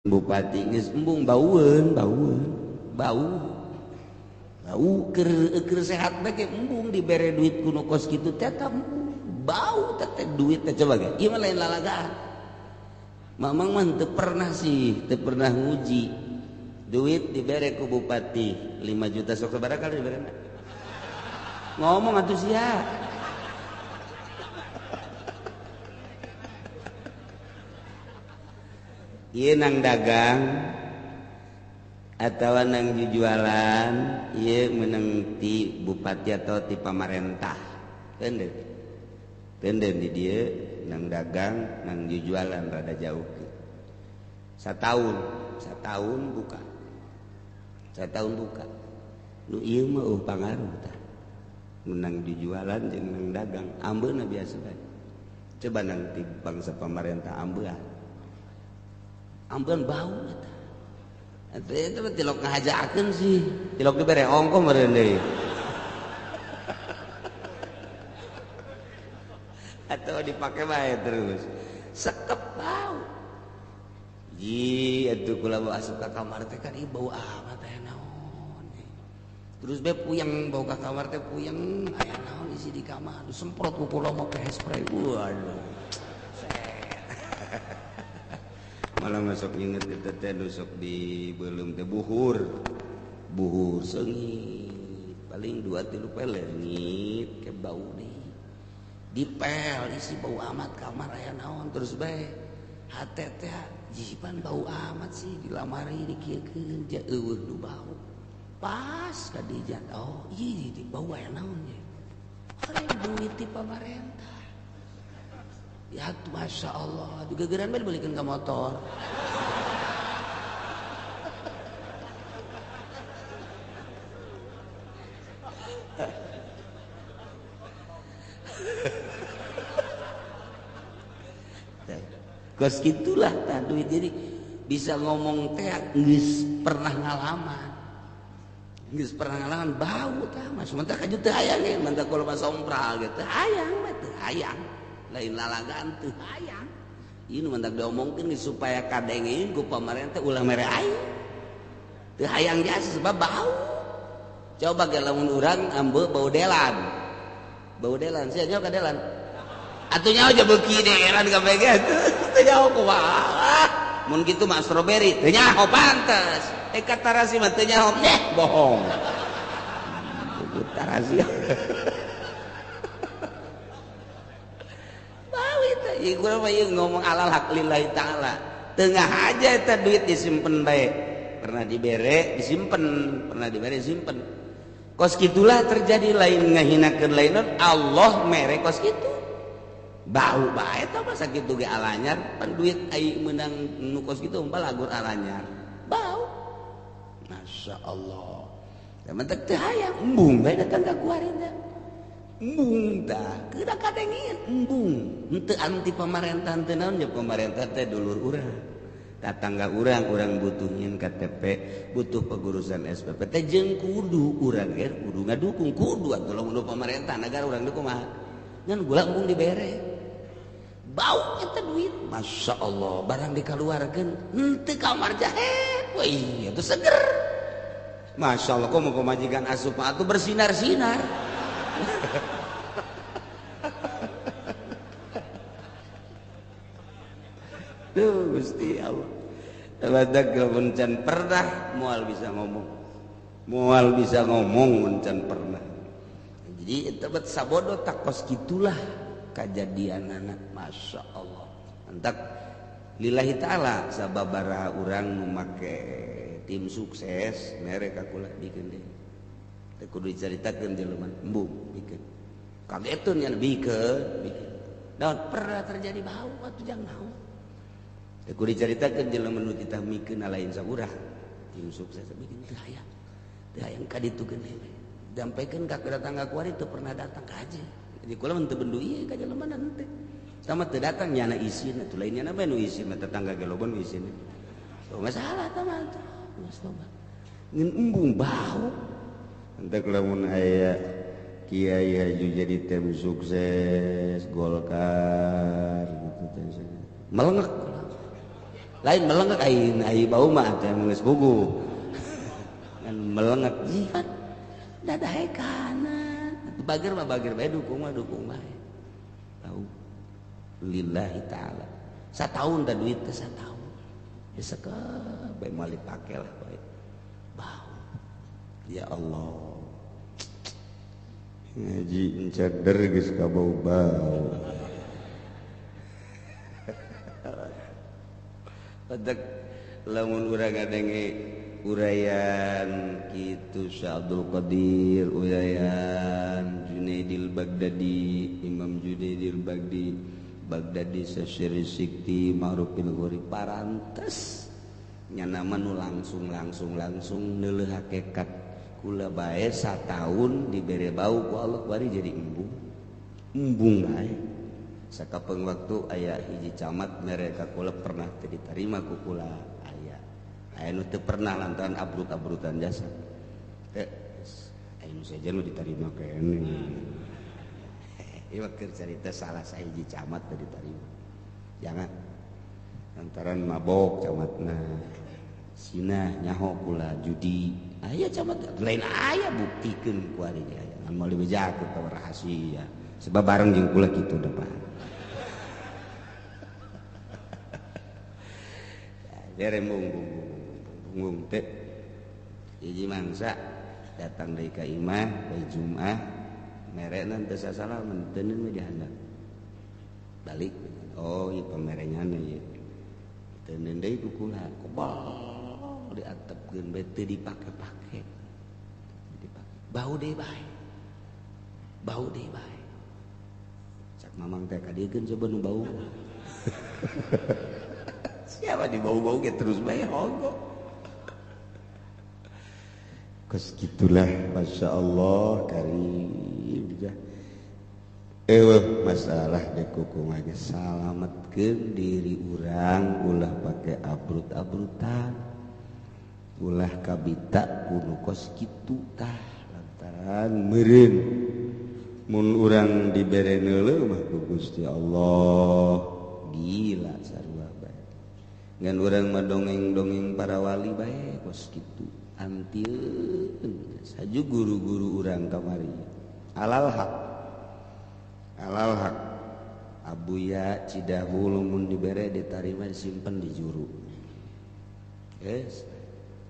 Bupati geus embung baueun baueun bau bau keur sehat bae embung dibere duit ku nu kos kitu teh bau teh duit teh coba ge ieu mah lain lalagaan. Mamang mah teu pernah sih, teu pernah nguji duit dibere ku bupati 5 juta sok sabaraha kali diberena. Ngomong atuh sia. Ieu nang dagang atawa nang jujualan ieu meunang ti bupati atau ti pamarentah. Tenden. Tenden di dieu nang dagang nang jujualan rada jauh. Satahun buka. Satahun buka. Nu ieu mah eueuh pangaruh tah. Menang jujualan jeung nang dagang ambeuna biasa bae. Coba nang ti bangsa pamarentah ambean. Ambeun bau eta. Eta mah tilok ngahajakeun sih. Tilok dibere ongkoh meureun deui. Atau dipake bae terus. Sekep bau. Ji atuh kula asup ka kamar teh kan ieu bau amat aya naon. Terus be puyeng bau ka kamar teh puyeng aya naon isi di kamar. Disemprot ku kula make spray. Waduh. Malah masuk inget eta teh nusuk di beuleum teh buhur. Buhur seungit paling 2-3 pelengit ke bau deui. Dipel isi bau amat kamar aya naon terus bae hate teh jipan bau amat sih dilamari dikieukeun ja eueuh nu bau. Pas ka dijat oh ieu di bau aya naon ye. Hore duit ti pamarentah. Ya Masya Allah, juga geran bae dibelikeun ka motor. Kos gitulah tah duit jadi bisa ngomong teh geus pernah ngalaman. Geus pernah ngalaman bau tah mas mentah kaju teu hayang ge mentah kalau mah sompral ge teu hayang mah teu hayang. Lain lalagaan teu hayang. Ieu nu mentak diomongkeun supaya kadengeun ku pamarentah ulah mere aing. Teu hayang jasa sebab bau. Coba ge lamun urang ambe bau delan. Bau delan sia nyaho ka delan. Atuh nyaho aja beuki delan kabeh ge atuh. Teu nyaho kumaha. Mun kitu mah strawberry teu nyaho pantes. Eh katarasi mah teu nyaho neh bohong. Tarasi. Bau itu ieu kurang mah ieu ngomong alal hak lillahi taala. Tengah aja eta duit disimpen bae. Pernah dibere disimpen, pernah dibere disimpen. Kos kitulah terjadi lain ngahinakeun lain Allah mere kos kitu. Bau bae tah masa kitu ge alanyar pan duit ai meunang nu kos kitu umpal agur alanyar. Bau. Masya Allah. Da mentek teu hayang embung bae datang ka kuari teh. Embung tah kedah kadengin embung. Henteu anti pamarentah teu naon nya pamarentah teh dulur urang. Tatangga urang, urang butuh nyin KTP, butuh pengurusan SPP teh jeung kudu urang ge kudu ngadukung kudu atuh lamun pamarentah nagara urang dukung mah. Ngan gula embung dibere. Bau eta duit Masya Allah barang dikaluarkeun henteu kamar jahe wih itu seger Masya Allah kok mau pemajikan asup atuh bersinar-sinar. Duh Gusti Allah badak lamun can pernah moal bisa ngomong moal bisa ngomong mun can pernah. Jadi eta bet sabodo takos kitulah kajadian anak Masya Allah. Entak lillahi ta'ala sababaraha urang nu make tim sukses mere ka kula bikin deui. Teu kudu dicaritakeun jelema embung bikin. Kagetun nya bikeun bikin. Daun pernah terjadi bau atuh jang naon. Teu kudu dicaritakeun jelema nu titah mikeun lain saurang. Tim sukses bikin teu hayang. Teu hayang ka ditu geuneh. Dampikeun ka datang ka kuari teu pernah datang ka aja. Jadi kula mah teu bendu ieu ka jelema henteu. Sama teu datang nyana isin atuh lain nyana bae nu isin mah tetangga ge loba nu isin. Oh masalah tah mah atuh. Geus tobat. Ngan embung bau. Entek lamun aya kiai haju jadi tim sukses Golkar gitu teh. Melengek. Lain melengak aing ai bau mah teh geus puguh. Ngan melengak jihad dadahe kanan. Bager mah bager bae dukung mah dukung bae. Bau. Lillahi ta'ala. Sataun da duit teh sataun. Ya sekep bae moal dipake lah bae. Bau. Ya Allah. Ngaji enceder geus ka bau-bau. Badak lamun urang ngadenge uraian kitu Syekh Abdul Qadir, uraian Junaidil Baghdadi, Imam Junaidil Baghdadi, Baghdadi Sasyiri Sikti, Ma'ruf bin Ghuri parantes nyana mah nu langsung langsung langsung neuleuh hakikat kula bae sataun dibere bau ku Allah bari jadi embung. Embung bae. Sakapeung waktu aya hiji camat mere ka kula pernah teu diterima ku kula aya. Aya nu teu pernah lantaran abrut-abrutan jasa. Teu aya nu sejen nu diterima keneh. Ieu mah keur carita salah sahiji camat teu diterima. Jangan lantaran mabok camatna. Sinah nyaho kula judi. Aya camat lain aya buktikeun ku ari aya. Ngan moal dibejakeun ka rahasia. Sebab bareng jeung kula kitu da Pak. Derembung bung teh hiji mangsa datang deui ka imah bae Jumat merena teu sasalaman teuneun we dihandap balik oh ieu pamerenyana ieu teuneun deui ku kula kobal diantepkeun bae teu dipake-pake dipake bau deui bae bau deui bae cak mamang teh kadiekeun coba nu bau. Siapa di bau-bau ge terus bae hogo. Kos gitulah Masya Allah karim jah. Eueuh masalah de kukumaha ge salametkeun diri urang ulah pake abrut-abrutan. Ulah kabita kudu kos kitu tah lantaran meureun mun urang dibere neuleuh mah ku Gusti Allah gila sarua bae. Ngan urang mah dongeng-dongeng para wali bae kos kitu antieun saju guru-guru urang kamari alal hak alal hak Abuya Cidahu mun dibere ditarima disimpen di juru geus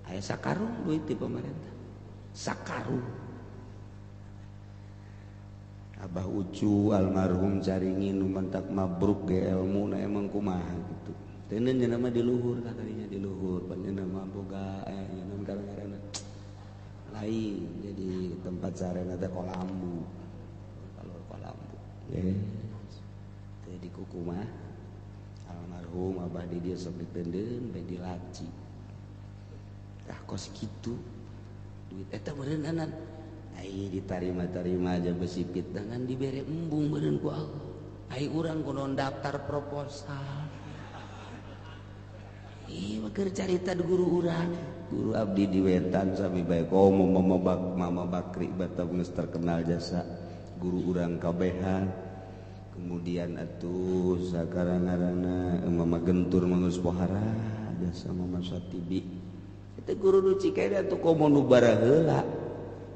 aya sakarung duit di pemerintah sakarung. Abah Ucu almarhum caringin nu mantak mabruk ge elmu na emang kumaha gitu. Teuneun nya mah di luhur kakarinya di luhur panjenengan mah boga nyeun karang-karangna lain jadi tempat sarena teh kolambu. Kalau kolambu. Yes. Teh di kukumah almarhum abah di dieu sok diteundeun bae dilaci. Tah kos kitu duit eta meureun ai ditarima-tarima aja besi fitnah ngan dibere embung meureun ku Allah. Ai urang kudu daftar proposal. Ih, keur carita guru urang. Guru abdi di wetan sami bae komo Mama Bakri batam geus terkenal jasa guru urang kabehan. Kemudian atuh sakarang-karangna Mama Gentur mah geus pohara jasa Mama Satibi. Eta guru nu Cikaida atuh komo nu baraheula.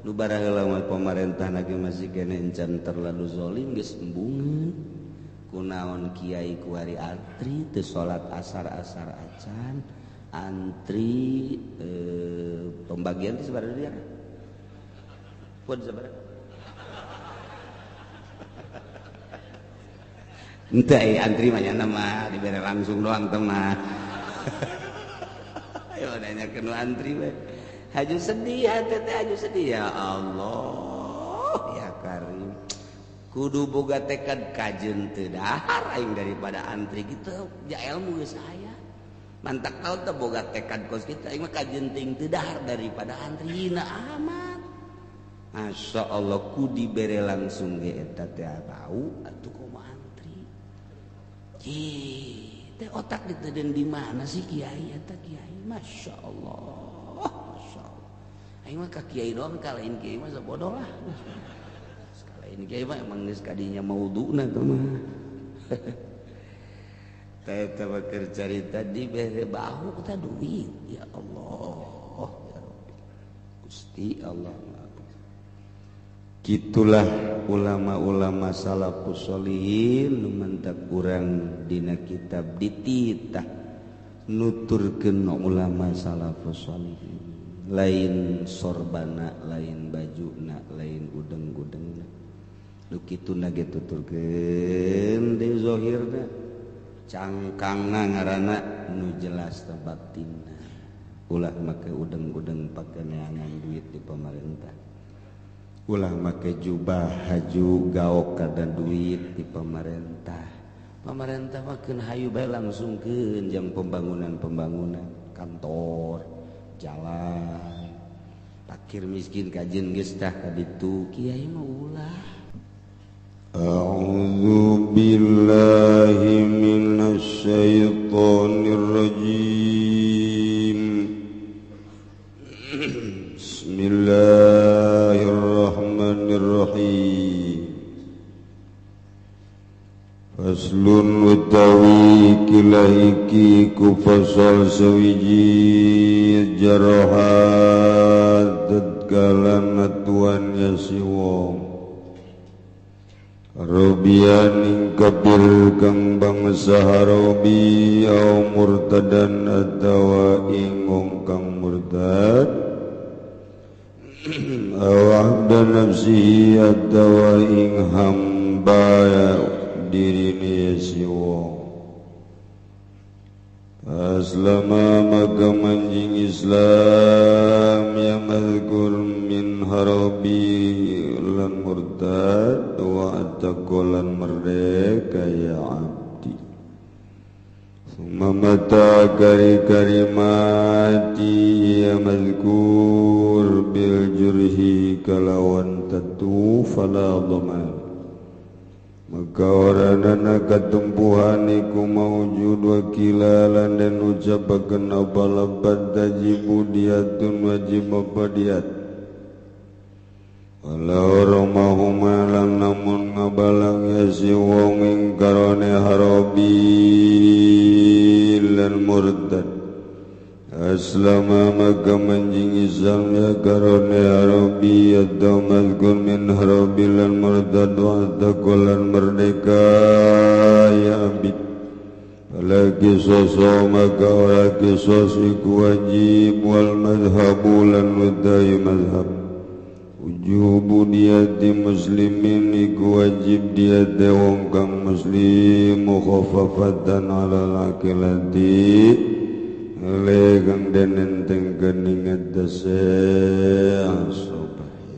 Nu baraheula mah pamarentah lagi masih kene encan terlalu zalim geus embungeun. Kunaon kiai kuari antri teu salat asar-asar acan antri pembagian teh sabaraha dia pun sabaraha henteu antri mah nya mah dibere langsung doang teh mah. Ayo nanyakeun nu antri we haju sedih hate teh haju sedih ya Allah ya Karim kudu boga tekad kajeun teu dahar aing daripada antri gitu ja ilmu geus aya mantak tahu teh boga tekad kos kitu aing mah kajeun ting teu dahar daripada antri na amat. Masya Allah ku dibere langsung ge eta teh bau atuh kumaha antri. Ih teh otak diteuden di mana sih kiai eta kiai Masya Allah Masya Allah aing mah ka kiai doang ka lain kiai mah sabodoh lah. Ini kiai mah emang geus kadinya maudhu'na teh mah. Eta bakeur carita dibere bahu ta duit ya Allah ya Rabbi Gusti Allah. Gitulah ulama-ulama salafus sholihin nu mantak urang dina kitab dititah nuturkeun ulama salafus sholihin lain sorbana lain bajuna lain udeng-udengna nu kituna ge tuturkeun deui zahirna cangkangna ngaranna nu jelas batinna ulah make udeng-udeng pake neangan duit di pemerintah ulah make jubah haju gaok kada duit di pemerintah pemerintah mah keun hayu bae langsungkeun jang pembangunan-pembangunan kantor jalan fakir miskin kajeun geus tah ka ditu kiai mah ulah. A'udzu billahi minasy syaithanir rajim. Bismillahirrahmanirrahim. Faslun utawi kilah iki ku fasal sawiji jarahat tatkala atuan ya si wong Robian ing kafir kang bangsa Harobi au murtadan atawa ing wong kang murtad au abda nafsihi atawa ing hamba dirine si wong aslama maka manjing Islam ya mazkur min harabi lan murtad wa ataqolan merdeka ya abdi summa mata kari-kari mati ya mazkur bil jurhi kalawan tatu fala dhaman maka oranana katumpuhan iku maujud wakilalan dan ucapakeun apa labat tajibu diatun wajib apa diat walau romahuma lan namun ngabalang ya si wong ing karone harobi lan murtad aslama maka manjing Islam ya karone harobi atau mazkur min harobi lan murtad wa taqolan merdeka ya abid fala kisoso maka ora kisos iku wajib wal madhabu lan utawi madhab wujubu diyati muslimin iku wajib diyate wong kang muslim mukhaffafatan ala akilati legang den enteng kening atase asobahi.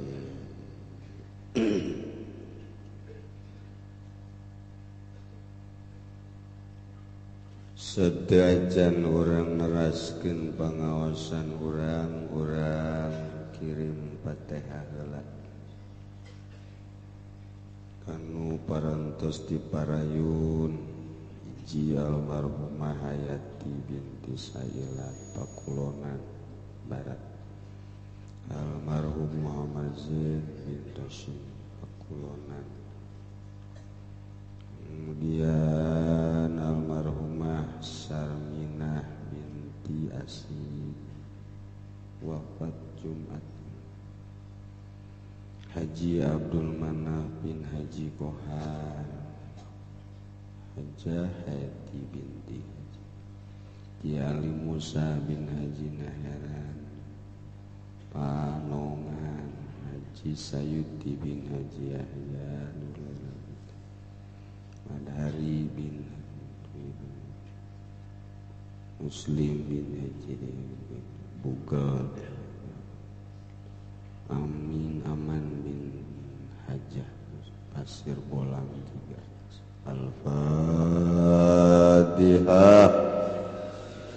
Sedajan orang neraskeun pangaosan urang urang kirim Fatihah heula kanu parantos di parayun hiji almarhumah Hayati binti Sailat Pakulonan Barat almarhum Muhammad Zain bin Tosim Pakulonan kemudian almarhumah Sarminah binti Asih wafat Jumat Haji Abdul Manaf bin Haji Kohar Hajah Hayati binti Haji Kiai Musa bin Haji Naharan Panongan Haji Sayuti bin Haji Yahya Madhari bin Muslim bin Haji Bugel Amin Aman bin Hajah Pasir Bolang 3. Al-Fatihah.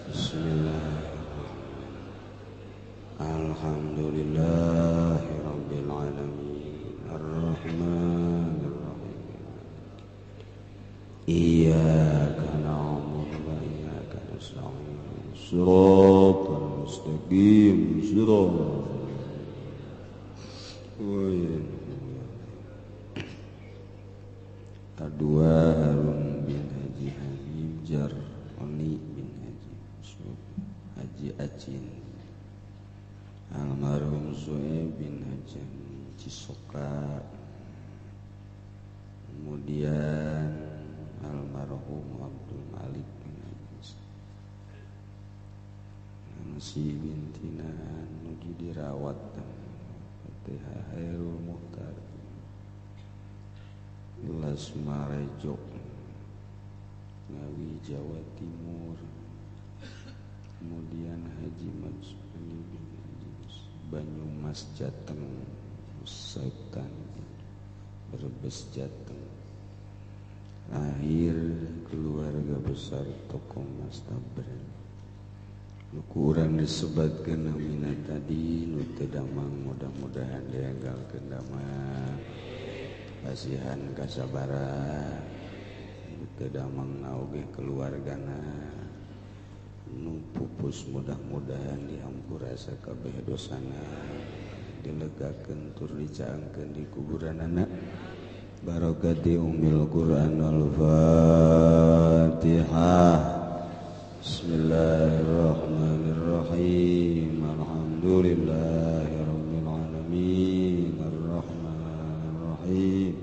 Bismillahirrahmanirrahim. Alhamdulillahirabbil alamin. Arrahmanirrahim. Iyyaka na'budu wa iyyaka nasta'in. Shiratal mustaqim. Shiratal kedua Harun bin Haji Habib Jaroni bin Haji Yusuf Haji Acin almarhum Zuhaib bin Haji Cisoka, kemudian almarhum Abdul Malik bin Haji Nansi binti Nan nuju dirawat Fatihah Hairul Muhtar Ilas Marejo Ngawi Jawa Timur, kemudian Haji Mansuri bin Haji Banyumas Jateng Sultan Brebes Jateng. Akhir keluarga besar tokoh Mas Tabren. Ukuran disebatkan namina tadi nu teu damang mudah-mudahan dienggalkeun damang. Pasihan kasabaran nu teu damang oge keluargana nu pupus mudah-mudahan dihampura sakabeh dosana, dilegakeun tur dicaangkeun di kuburanana. Barakati ummil Quran. Al-Fatihah. Bismillahirrahmanirrahim. Alhamdulillahirabbil alamin. Arrahmanirrahim.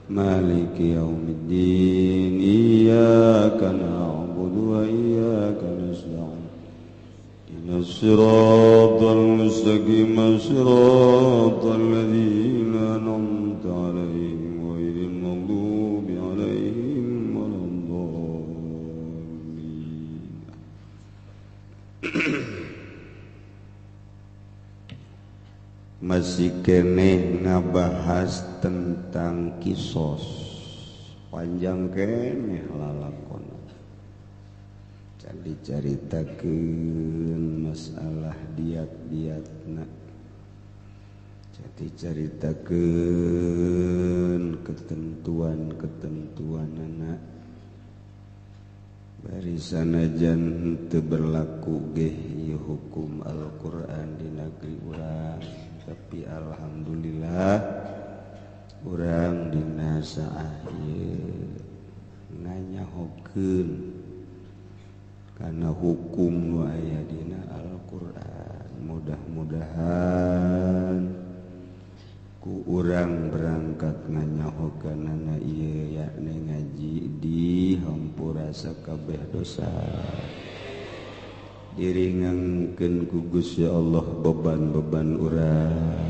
Maliki yaumiddin. Iyyaka na'budu wa iyyaka nasta'in. Ihdinas siratal mustaqim, siratal ladzina an'amta 'alaihim ghairil maghdubi 'alaihim waladdallin. Masih keneh ngabahas tentang kisos, panjang keneh lalakon. Dicaritakeun masalah diat-diatna, jadi caritakeun ketentuan-ketentuanana. Bari sanajan teu berlaku geh ieu hukum Al-Qur'an di negeri urang, tapi alhamdulillah urang dina saah ieu nganyahokeun karena hukum nu aya dina Al-Qur'an. Mudah-mudahan ku urang berangkat nganyahokeunana ieu yakni ngaji di hampura sakabeh dosa, diringangkeun ku Gusti Allah beban-beban urang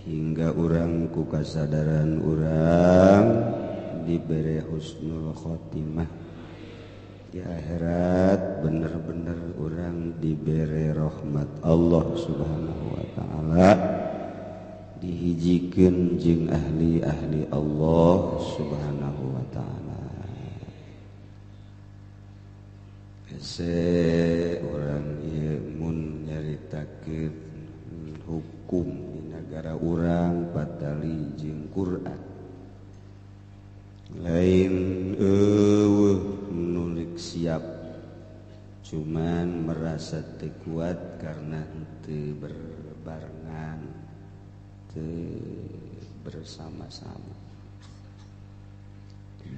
hingga urang ku kasadaran urang dibere husnul khotimah di akhirat, bener-bener orang diberi rahmat Allah Subhanahu wa ta'ala, dihijikeun jeung ahli-ahli Allah Subhanahu wa ta'ala. Hese urang ieu mun nyaritakeun hukum di nagara urang patali jeung Quran, lain eueuh nulik siap, cuman merasa teu kuat karena teu berbarengan, teu bersama-sama.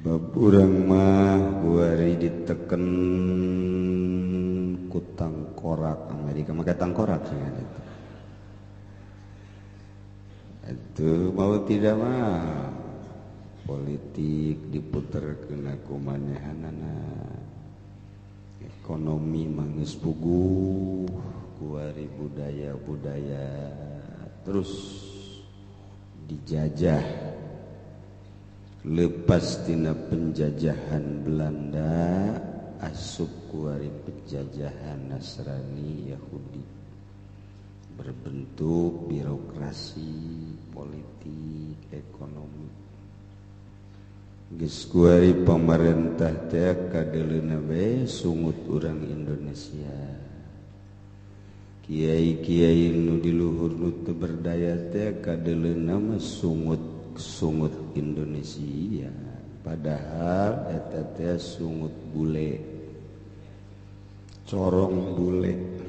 Bab urang mah guari diteken ku tangkorak Amerika, make tangkorak sih itu. Itu mau tidak mah politik diputer kena kumanehanana, ekonomi mangis puguh, kuari budaya-budaya terus dijajah. Lepas tina penjajahan Belanda asup kuari penjajahan Nasrani Yahudi berbentuk birokrasi politik ekonomi. Geus kuari pamarentah teh kadeuleuna we sungut urang Indonesia. Kiai-kiai nu di luhur nu teu berdaya teh kadeuleuna mah sungut Indonesia. Padahal eta teh sungut bule, corong bule.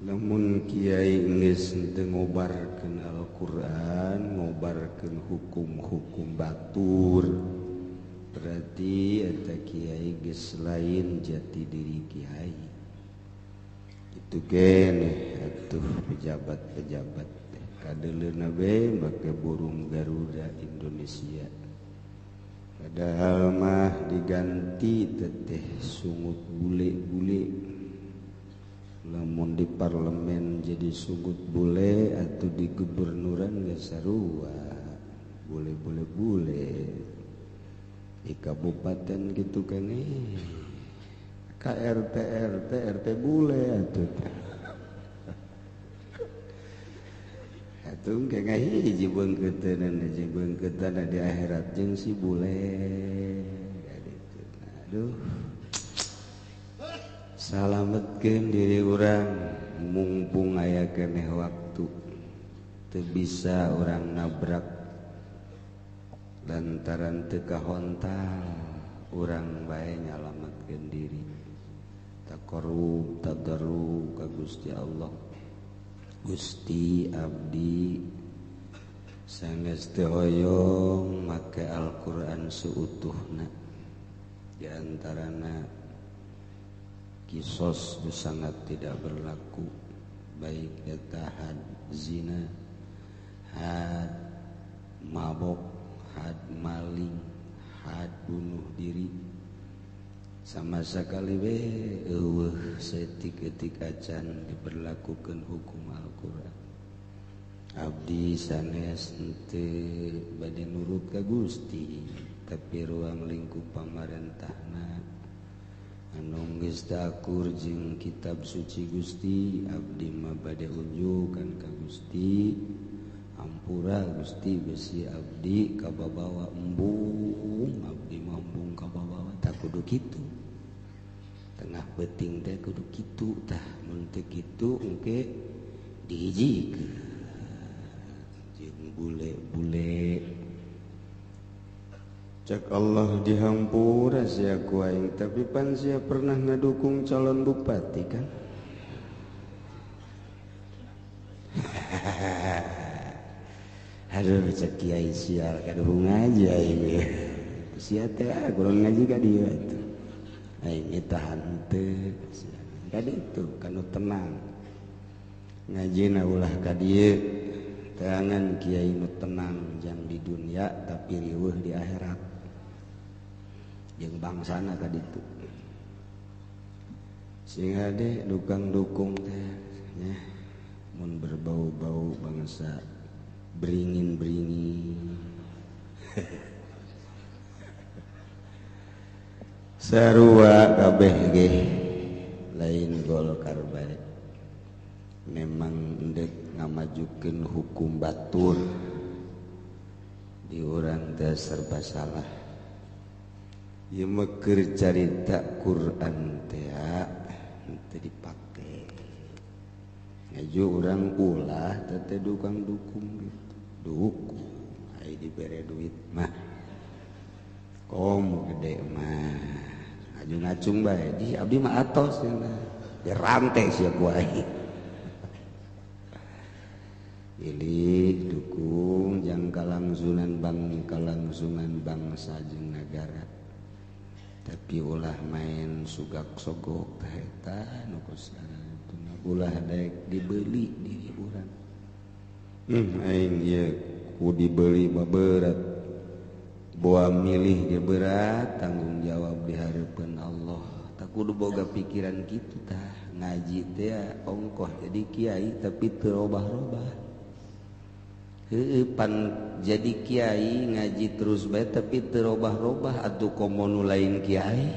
Namun kiai geus teu ngobarkeun Al-Qur'an, ngobarkeun hukum-hukum batur, Berarti eta kiai geus lain jati diri kiai. Itu keneh atuh pejabat-pejabat teh kadeuleuna be make burung Garuda Indonesia. Padahal mah diganti teteh sungut bule-bule. Lamun di parlemen jadi sungut bule atau di gubernuran geus sarua bule-bule bule. Di kabupaten gitu kan KRT RT RT bule atuh. Atuh engke ngahiji beungkeuteunana jeung beungkeutana di akhirat jeung si bule. Aduh. Salametkeun diri urang mumpung aya keneh waktu. Teu bisa urang nabrak lantaran teu kahontal urang bae nyalametkeun diri. Taqarrub tadarru ka Gusti Allah. Gusti abdi sanes teu hoyong make Al-Qur'an seutuhna. Di antarana kisos sangat tidak berlaku, baik eta had zina, had mabok, had maling, had bunuh diri. Sama sekali we eueuh saeutik-eutik acan diberlakukeun hukum Al-Qur'an. Abdi sanes henteu bade nurut ka Gusti, tapi ruang lingkup pamarentahna anu geus teu akur jeung kitab suci Gusti, abdi mah bade unjukan ka Gusti. Ampura Gusti besi abdi kababawa embung, abdi mah embung kababawa tak kudu kitu. Tengah peuting teh kudu kitu tah, mun teu kitu engke dihijikeun jeung bule-bule. Cek Allah dihampura sia ku aing, tapi pan sia pernah ngadukung calon bupati kan? Aduh cek kiai sial kaduhung ngaji aing. Sia teh kurang ngaji ka dieu atuh. Aing eta henteu ka ditu kanu tenang. Ngajina ulah ka dieu. Teangan kiai nu tenang jang di dunia tapi riweuh di akhirat. Jeung bangsana ka ditu. Sing hade dukang dukung teh nya mun berbau-bau bangsa beringin-beringin. Sarua kabeh ge lain Golkar bae. Memang endek ngamajukeun hukum batur di urang teh serba salah. Ieu mah keur carita Quran teh teu dipake. Ngaju urang ulah teh dukang dukung gitu. Dukung ai dibere duit mah komo gede mah ngaju ngacung bae di abdi mah atos cenah dirantai sia ku aing. Pilih dukung jang kalangsungan bang kalangsungan bangsa jeung nagara, tapi ulah main sugak sogok teh eta nu ulah daek dibeli diri urang. Aing ieu ku dibeli mah berat, boa milih ge berat, tanggung jawab di hareupeun Allah. Tak kudu boga pikiran kitu tah, ngaji teh ongkoh jadi kiai tapi teu robah-robah. Heueuh pan jadi kiai ngaji terus bae tapi teu robah-robah atuh komo nu lain kiai.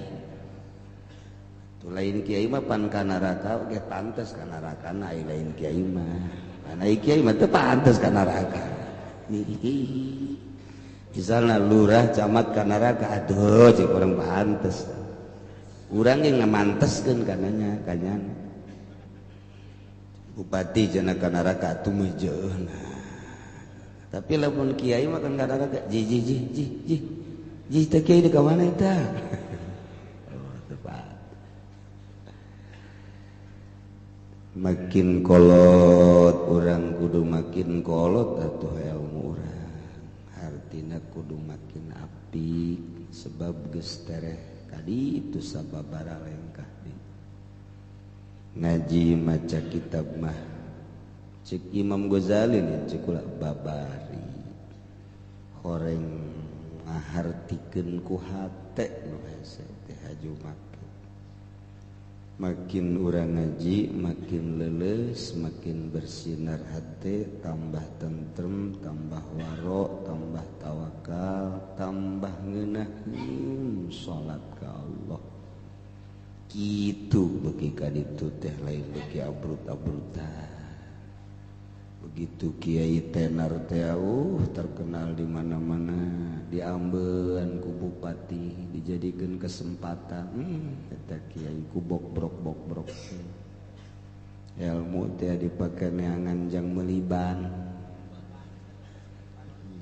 Tu lain kiai mah pan ka neraka ge pantes ka neraka na ai lain kiai mah. Pan ai kiai mah teu pantes ka neraka. Misalna lurah camat ka neraka aduh cek urang pantes. Urang ge ngamanteskeun kananya kanyana. Bupati cenah ka neraka atuh mah jeuhna. Tapi lamun kiai mah kan ka neraka ji ji ji ji ji ji teh kiai di ka mana eta? Oh tepat. Makin kolot urang kudu makin kolot atuh ilmu urang. hartina kudu makin apik sebab geus tereh kadi itu sababara lengkah di ngaji maca kitab mah cek Imam Ghazali nih cek ulah babari horeng ngahartikeun ku hate nu hese teh haju makin urang ngaji makin leuleus makin bersinar hate tambah tentrem tambah waro tambah tawakal tambah ngeunaheun salat ka Allah kitu beuki ka ditu teh lain beuki abrut-abrutan. Begitu kiai tenar teh terkenal di mana-mana, diambean ku bupati, dijadikan kesempatan. Eta kiai ku bok-brok. Ilmu teh dipake neangan jang meuli ban.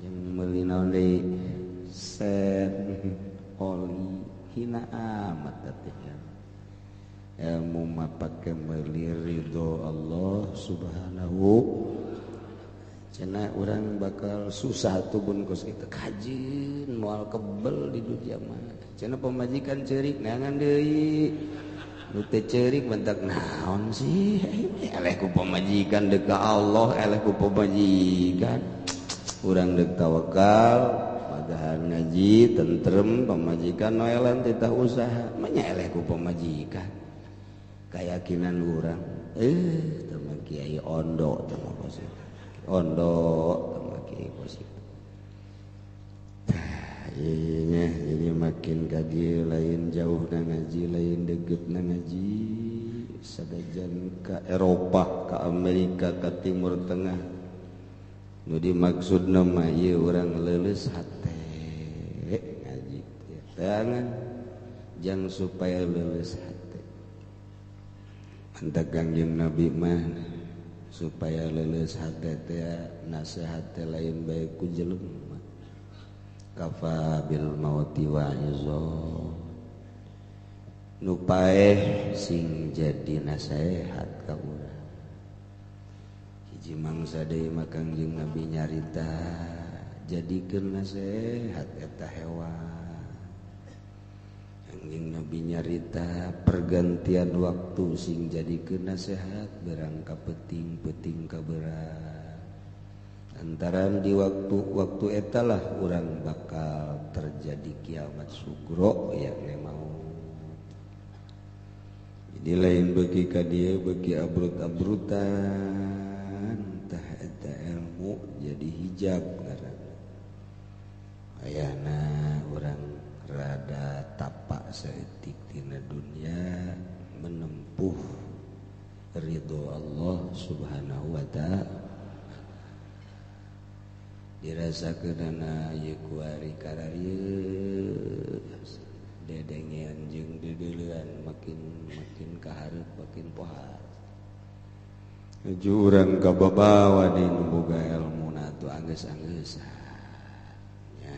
Jang meuli naon deui? Sen, oli, hina amat teh. Ilmu mah pake meuli ridho Allah Subhanahu. Cenah orang bakal susah tuh bun kos kitu kajin moal kebel di dunia mah. Cenah pamajikan ceurik neangan deui. Nu teu ceurik bentak naon sih? Eleh ku pamajikan deuk ka Allah, eleh ku pamajikan. Urang deuk tawakal, pagahan ngaji tentrem pamajikan noelan titah usaha, manya eleh ku pamajikan. Keyakinan urang, teh mah kiai ondo teh mah kos kitu. Ondo sama kiai positif. Iya, jadi makin ka dieu lain jauh na ngaji, lain deukeut na ngaji, sadajan ka Eropa, ka Amerika, ka Timur Tengah. Nu dimaksudna mah ieu urang leuleus hate ngaji teh. Tangan jang supaya leuleus hate. Mantak Kangjeng Nabi mah supaya leuleus hate teh nasihat teh lain bae ku jelema. Kafa bil mauti wa'izo. Nu paeh sing jadi nasihat ka urang. Hiji mangsa deui mah Kangjeng Nabi nyarita jadikeun nasihat eta hewan. Kangjeng Nabi nyarita pergantian waktu sing jadikeun nasihat berang ka peuting, peuting ka beurang. Antaran di waktu-waktu etalah urang bakal terjadi kiamat sugro yakni maut. Jadi lain beuki ka dieu beuki abrut-abrutan tah eta ilmu jadi hijab ngaranna. Ayana urang rada tapak saeutik tina dunia menempuh ridho Allah Subhanahu wa ta'ala. Dirasakeunana ieu kuari kararieu dedengean jeung deudeulean makin makin kahareup makin pohar. Nuju urang kababawa deui nu boga elmuna atuh anggeus-anggeusan. Nya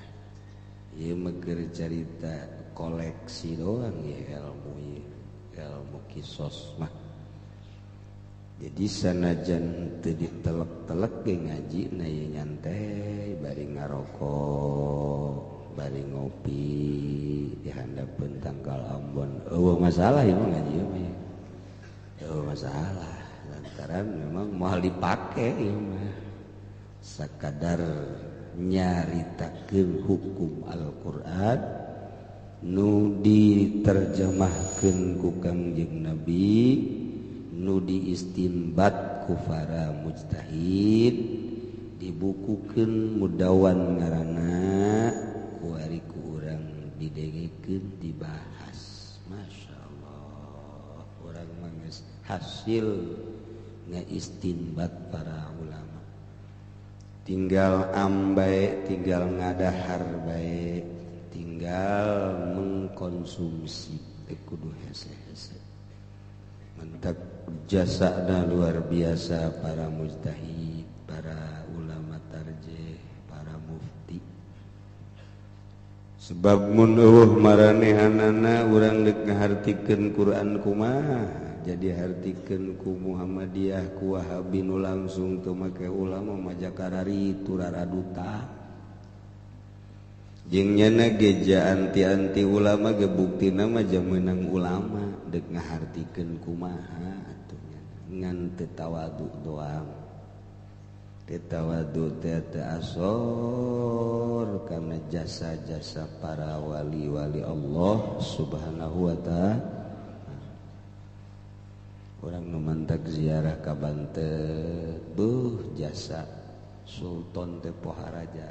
ieu mah keur carita koleksi doang ya ilmu ieu, ilmu kisos mah. Jadi sanajan teu ditelek-telek ge ngaji na ieu nyantai bari ngarokok, bari ngopi di handapeun tangkal ambon. Eueuh masalah ieu mah ngaji mah. Eueuh masalah lantaran memang moal dipake ieu mah. Sakadar nyaritakeun hukum Al-Qur'an nu diterjemahkeun ku Kangjeng Nabi, nu diistinbat ku para mujtahid, dibukukeun mudawan ngaranna kuari ku urang didengekeun dibahas. Masya Allah, urang mah geus hasil ngaistinbat para ulama. Tinggal ambae, tinggal ngadahar bae, tinggal mengkonsumsi teh kudu hese-hese. Mentak jasana luar biasa para mujtahid, para ulama tarjih, para mufti. Sebab mun eueuh maranehanana urang deuk ngahartikeun Quran kumaha, jadi hartikeun ku Muhammadiyah ku Wahabi nu langsung teu make ulama majakarari turaraduta. Jeung nyana geja anti-anti ulama ge buktina mah meunang ulama dek ngahartikeun kumaha atuh ngan teu tawadu doang. Teu tawadu teh teu asor karena jasa-jasa para wali-wali Allah Subhanahu wa ta'ala. Urang nu mantak ziarah ka Banten beuh jasa Sultan teh Poharaja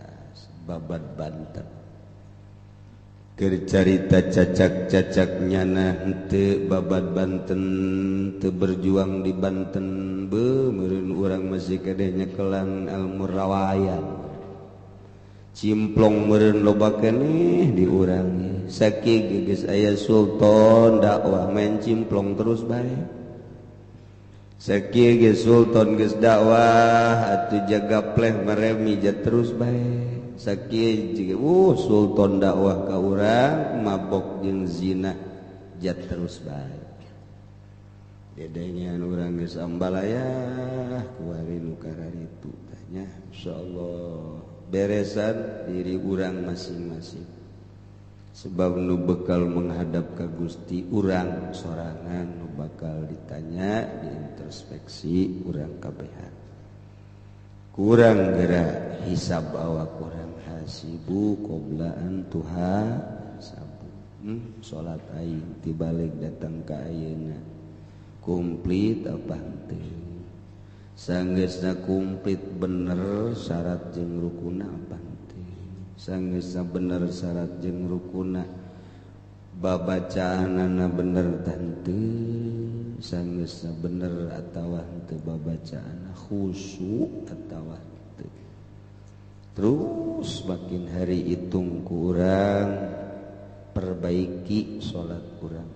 babad Banten. Keur carita cacak-cacak nyana henteu babad Banten teu berjuang di Banten beuh meureun urang masih keneh nyekelan ilmu rawayan. Cimplong meureun loba keneh di urang sakieu geus aya sultan dakwah main cimplong terus bae. Sakieu geus sultan geus dakwah atuh jaga pleh meremi ja terus bae. Sakieu jiga sultan dakwah ka urang mabok jeung zina jat terus bae. Dedengean urang geus ambalayah kuari nu kararitu tah nya insyaallah beresan diri urang masing-masing. Sebab nu bekal menghadap ka Gusti urang sorangan nu bakal ditanya diintrospeksi urang kabehan. Kurang gerak hisab awak kurang hasibu qabla an tuhasabu. Salat aing tibalik datang ka ayeuna komplit apa henteu? Sanggeusna komplit bener syarat jeung rukuna apa henteu? Sanggeusna bener syarat jeung rukuna babacaanana bener tah henteu? Sanggeusna bener atawa henteu babacaanana khusyuk atawa henteu? Terus makin hari hitung kurang perbaiki salat kurang.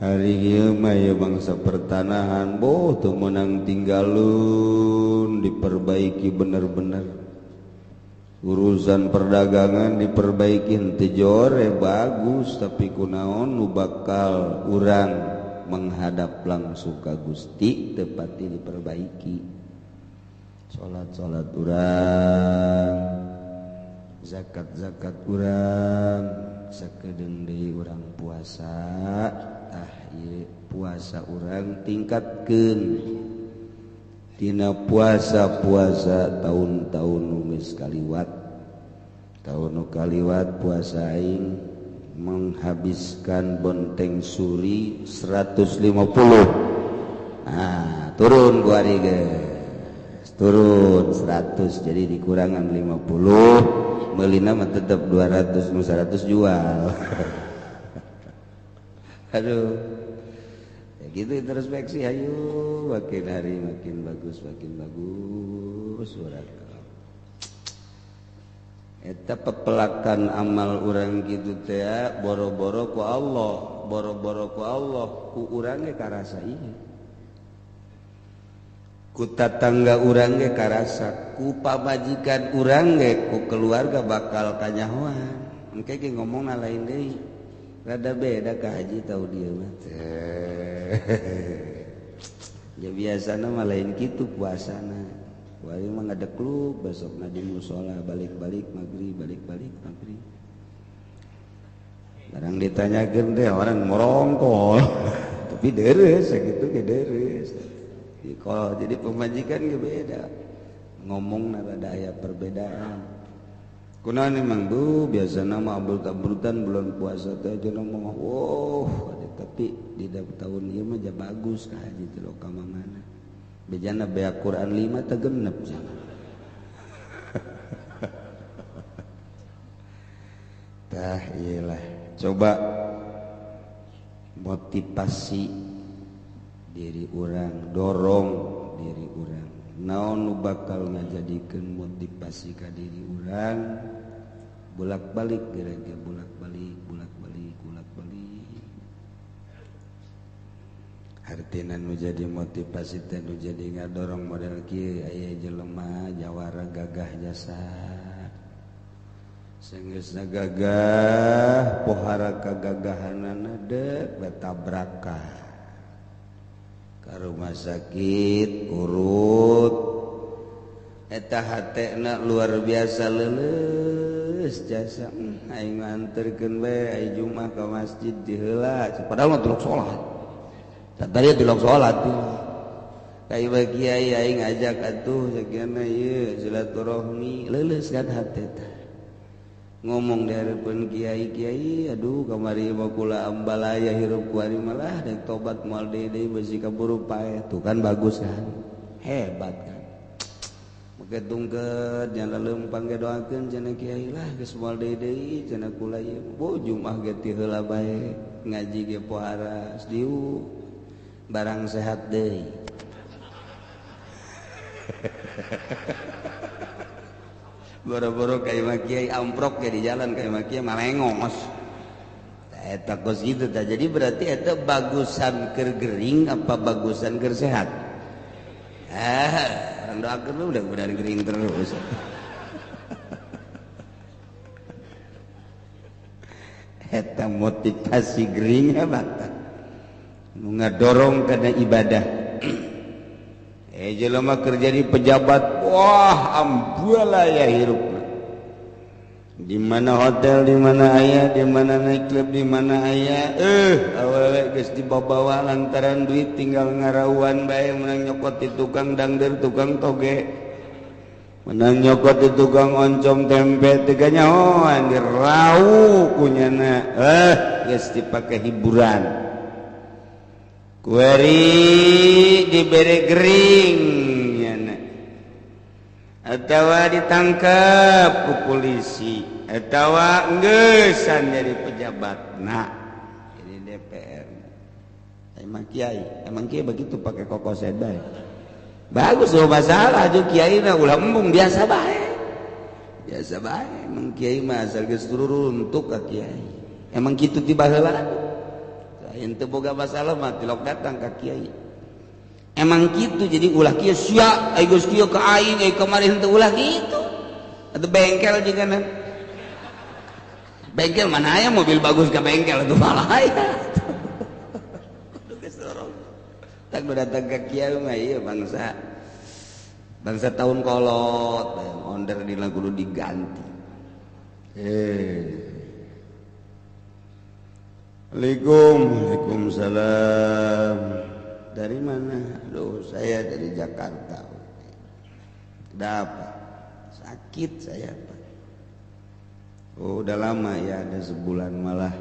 Hari ieu mah ya bangsa pertanahan boh teu meunang tinggalun diperbaiki bener-bener. Urusan perdagangan diperbaiki henteu jore bagus tapi kunaon nu bakal urang menghadap langsung ka Gusti teu pati diperbaiki. Salat-salat urang, zakat-zakat urang, sakedeung deui urang puasa, tah ieu puasa urang tingkatkeun. Dina puasa-puasa tahun-tahun nu geus kaliwat. Tahun nu kaliwat puasa aing menghabiskan bonteng suri 150. Nah, turun ku ari geus. Turun 100 jadi dikurangan 50, meulina mah tetep 200 nu 100 jual. Aduh. Ya gitu introspeksi ayo makin hari makin bagus urang. Eta pepelakan amal urang kitu teh boro-boro ku Allah, boro-boro ku Allah, ku urang ge karasa ieu. Ku tatangga urang ge karasa, ku pamajikan urang ge, ku keluarga bakal kanyahoan. Engke ge ngomongna lain deui. Rada beda ka haji tau dia mah. Ya biasana mah lain kitu puasana. Wali mah ngadekluk besokna di musala balik-balik maghrib, balik-balik maghrib. Barang ditanyakeun teh orang morongkol. Tapi deres sakitu ge deres. Kalau jadi pemajikan ge beda. Ngomongna rada aya perbedaan. Kunaon emang bu biasana mah abrut-abrutan bulan puasa teh aja ngomong wow tapi di tahun ieu mah ja bagus ka haji teh ka mana. Bejana beak Quran 5 teh genep cenah. Tah ieu lah coba motivasi diri urang, dorong diri urang. Naon nu bakal ngajadikeun motivasi ka diri urang bolak-balik geura bolak-balik bolak-balik bolak-balik. Artina nu jadi motivasi teh nu jadi ngadorong model kieu aya jelema jawara gagah jasa. Sanggeusna gagah pohara kagagahanana deuk batabrakan. Ka rumah sakit urut eta hatena luar biasa leuleus Leuleus jasa aing nganterkeun bae ai Jumat ka masjid di heula padahal mah tilok salat. Tadi tilok salat. Ka ieu kiai aing ngajak atuh sakiana ieu silaturahmi leuleus kan hate teh. Ngomong di harapan kiai-kiai aduh kamari mah kula ambalaya hirup kuari malah dek tobat moal deui besi kaburu paeh tuh kan bagus kan hebat kan make tungkeut nya leumpang ge doakeun cenah kiai lah geus moal deui cenah kula ieu bu Jumat ge ti heula bae ngaji ge poharas diu barang sehat deui. Boro-boro ka imah kiai amprok ge di jalan ka imah kiai malengos. Eta kos kitu tah. Jadi berarti eta bagusan keur gering apa bagusan keur sehat? Orang doakeun lu udah gering terus. Eta motivasi gering hebat. Nu ngadorong kana ibadah. Jelema kerja di pejabat, wah ambualaya hirupna. Di mana hotel, di mana aya, di mana nightclub, di mana aya. Awewe geus dibawa lantaran duit tinggal ngarauan bae menang nyokot di tukang dangder, tukang toge. Menang nyokot di tukang oncom tempe teu kanyahoan dirau kunyana. Geus dipake hiburan. Kueri diberi gering nyana. Atawa ditangkap ku polisi atawa enggesan jadi pejabat nah jadi DPR. Emang kiai, emang kiai begitu pakai kokoset bae. Bagus loh masalah jeung kiai mah ulah embung biasa bae. Biasa bae emang kiai mah asal geus turuntuk ka kiai. Emang kitu ti baheula. Ente boga masalah mah tilok datang ka kiai. Emang gitu jadi ulah kieu sia ai geus kieu ka aing ai kamari henteu ulah kitu. Atuh bengkel jeung bengkel mana aya mobil bagus ka bengkel atuh malah aya. Geus lorong. Tak datang ka kiai mah ieu bangsa. Bangsa tahun kolot, onder di kudu diganti. Assalamualaikum. Waalaikumsalam. Dari mana? Aduh, saya dari Jakarta. Ada apa? Sakit saya, Pak. Oh, udah lama ya, ada sebulan malah.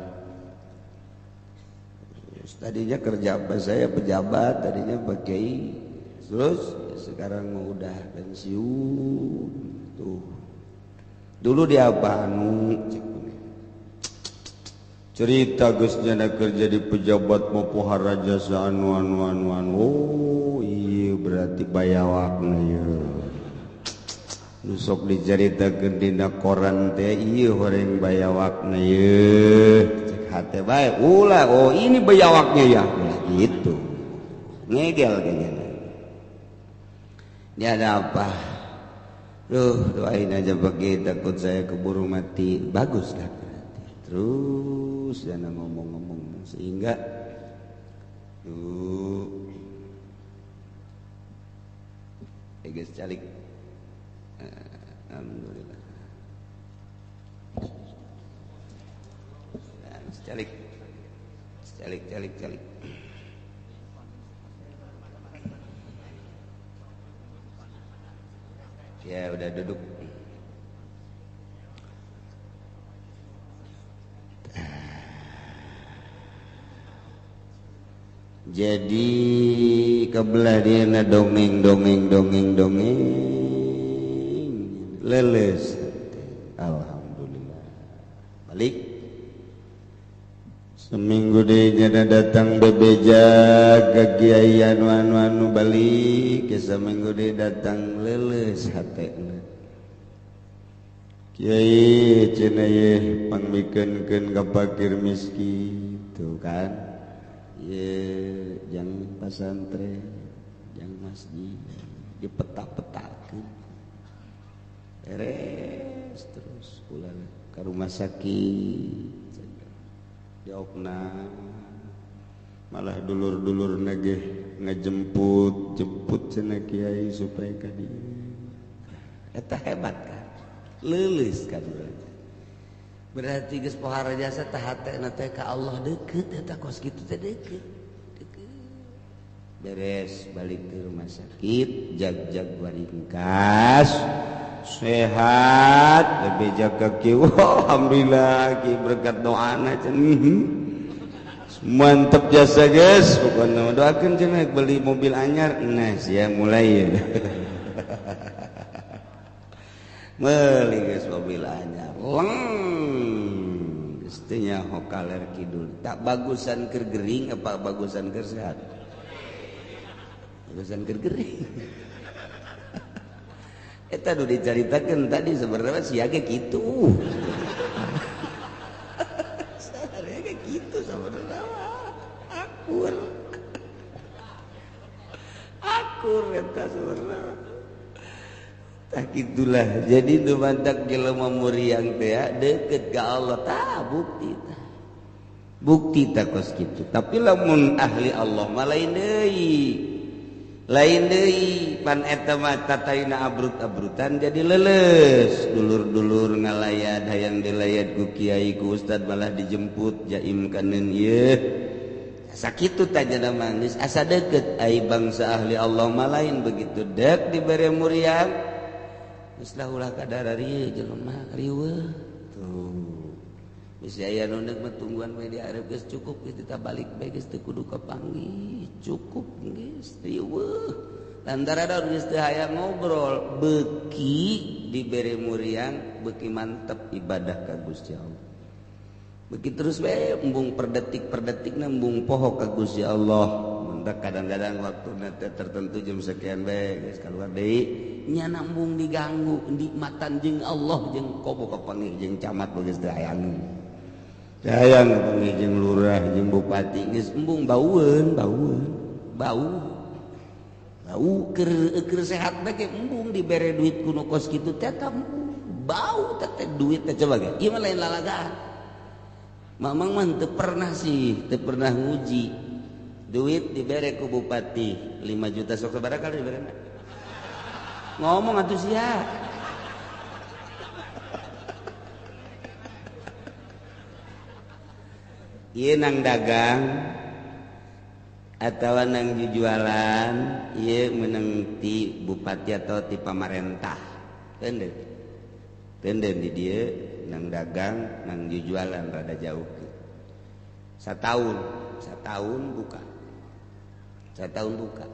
Terus, tadinya kerja apa? Saya pejabat, tadinya pakai. Terus ya sekarang mau udah pensiun. Tuh. Dulu dia apa? Anu, cerita geus nyana kerja di pejabat mau pohara jasa anu anu anu anu. Oh iya berarti bayawakna ieu. Nu sok dicaritakeun dina koran teh ieu horeng bayawakna ieu. Cek hate bae ulah oh ini bayawaknya ya. Ulah gitu. Ngegel kayaknya. Ini ada apa? Duh, doain aja bagi takut saya keburu mati. Bagus kan? Terus jangan ngomong-ngomong sehingga tuh guys calik. Alhamdulillah. Calik. Calik calik calik. Ya udah duduk. Jadi kebelah dia na dongeng dongeng dongeng dongeng leles. Alhamdulillah. Balik seminggu deh nyana datang bebeja ke kiai anu anu anu balik ke seminggu deh datang leles hatena. Kiai cenah ye pangmikeunkeun ka fakir miskin tuh kan. Ye jang pasantren, jang masjid dipetak-petakeun. Beres terus pulang ke rumah sakit. Diopna malah dulur-dulur nagih ngejemput jemput cenah kiai supaya ka dieu. Eta hebat kan? Leuleus kan urang. Berarti geus pohara jasa tah hatena teh ka Allah deukeut eta kos kitu teh deukeut. Beres balik ke rumah sakit, jag-jag waringkas, sehat, lebih jaga ki. Alhamdulillah ki berkat doana cenah. Mantep jasa guys, pokoknya doakeun cenah beli mobil anyar. Nah, sia mulai ya. Beli guys mobil anyar. Leng. Geus teu nyaho kaler kidul. Tak bagusan keur gering apa bagusan keur sehat? Bagusan keur gering. Eta nu dicaritakeun tadi sebenarnya sia ge kitu. Sia ge kitu sebenarnya. Akur. Akur eta sebenarnya. Tah kitulah. Jadi nu mantak jelema muriang teh deukeut ka Allah tah bukti tah. Bukti tah kos kitu. Tapi lamun ahli Allah mah lain deui. Lain deui pan eta mah tatayuna abrut-abrutan jadi leuleus. Dulur-dulur ngalayad hayang dilayad ku kiai ku ustad malah dijemput jaim kaneun ieu. Sakitu tah jana mah geus asa deukeut ai bangsa ahli Allah mah lain begitu dek dibere muriang. Geus lah ulah kadara rieu jelema riweuh tuh. Bisi aya nu neuk mah tungguan we di arep geus cukup geus ditabalik bae geus teu kudu kapanggih cukup geus riweuh. Lantaran da geus teu hayang ngobrol beuki dibere muriang beuki mantep ibadah ka Gusti Allah. Beuki terus we embung per detik per detikna embung poho ka Gusti Allah. Mentak kadang-kadang waktu tertentu jam sekian bae geus kaluar deui nya embung diganggu nikmatan jeung Allah jeung komo kapanggih jeung camat geus teu hayang. Hayang kapanggih jeung lurah jeung bupati geus embung baueun baueun bau. Bau keur sehat bae embung dibere duit ku nu kos kitu teh bau teh duit teh coba ge. Ieu mah lain lalagaan. Mamang mah teu pernah sih, teu pernah nguji. Duit dibere ku bupati 5 juta sok sabaraha kali diberena. Ngomong atuh sia. Ieu nang dagang atawa nang jujualan ieu meunang ti bupati atau ti pamarentah. Tenden. Tenden di dieu nang dagang nang jujualan rada jauh. Satahun, satahun buka. Satahun buka.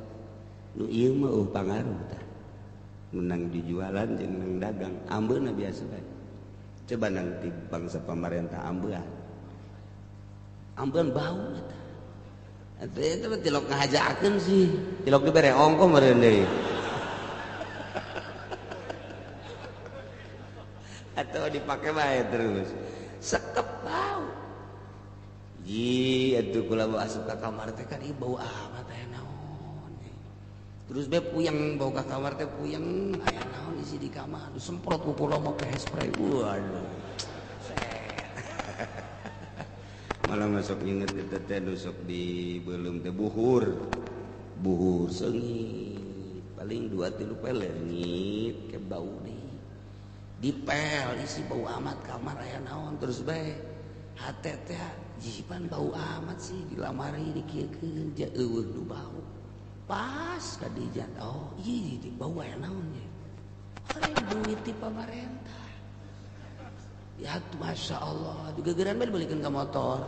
Nu ieu mah eueuh pangaruh tah. Menang dijualan jeung nang dagang ambeuna biasa bae. Coba nang ti bangsa pamarentah ambean. Ambeun bau eta. Eta mah tilok ngahajakeun sih. Tilok dibere ongkoh meureun deui. Atau dipake bae terus. Sekep bau. Ji atuh kula asup ka kamar teh kan ieu bau amat aya naon. Terus be puyeng bau ka kamar teh puyeng aya naon isi di kamar. Disemprot ku kula make spray. Waduh. Malah masuk inget eta teh nu sok di beuleum teh buhur. Buhur seungit paling 2 3 peler ngit ke bau deui. Dipel isi bau amat kamar aya naon terus bae hate teh jipan bau amat sih dilamari dikieukeun ja eueuh nu bau. Pas ka dijan oh ieu di bau aya naon ye. Ari duit ti pamarentah. Ya masya Allah digegeran bae dibalikeun ka motor.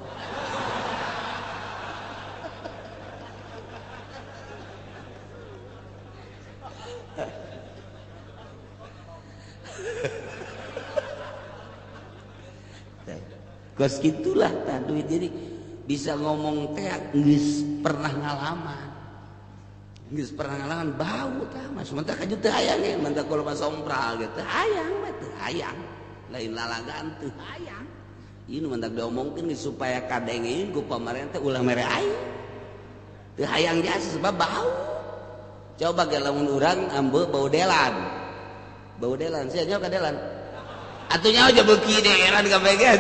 Kos gitulah tah duit jadi bisa ngomong teh geus pernah ngalaman. Geus pernah ngalaman bau tah mah sementara kaju teu hayang ge mantap kalau mah sompral ge teu hayang mah teu hayang. Lain lalagaan teu hayang. Ieu nu mantak diomongkeun supaya kadengeun ku pamarentah ulah mere aing. Teu hayang jasa sebab bau. Coba ge lamun urang ambe bau delan. Bau delan sia nyaho ka delan. Atuh nyaho aja beuki delan kabeh ge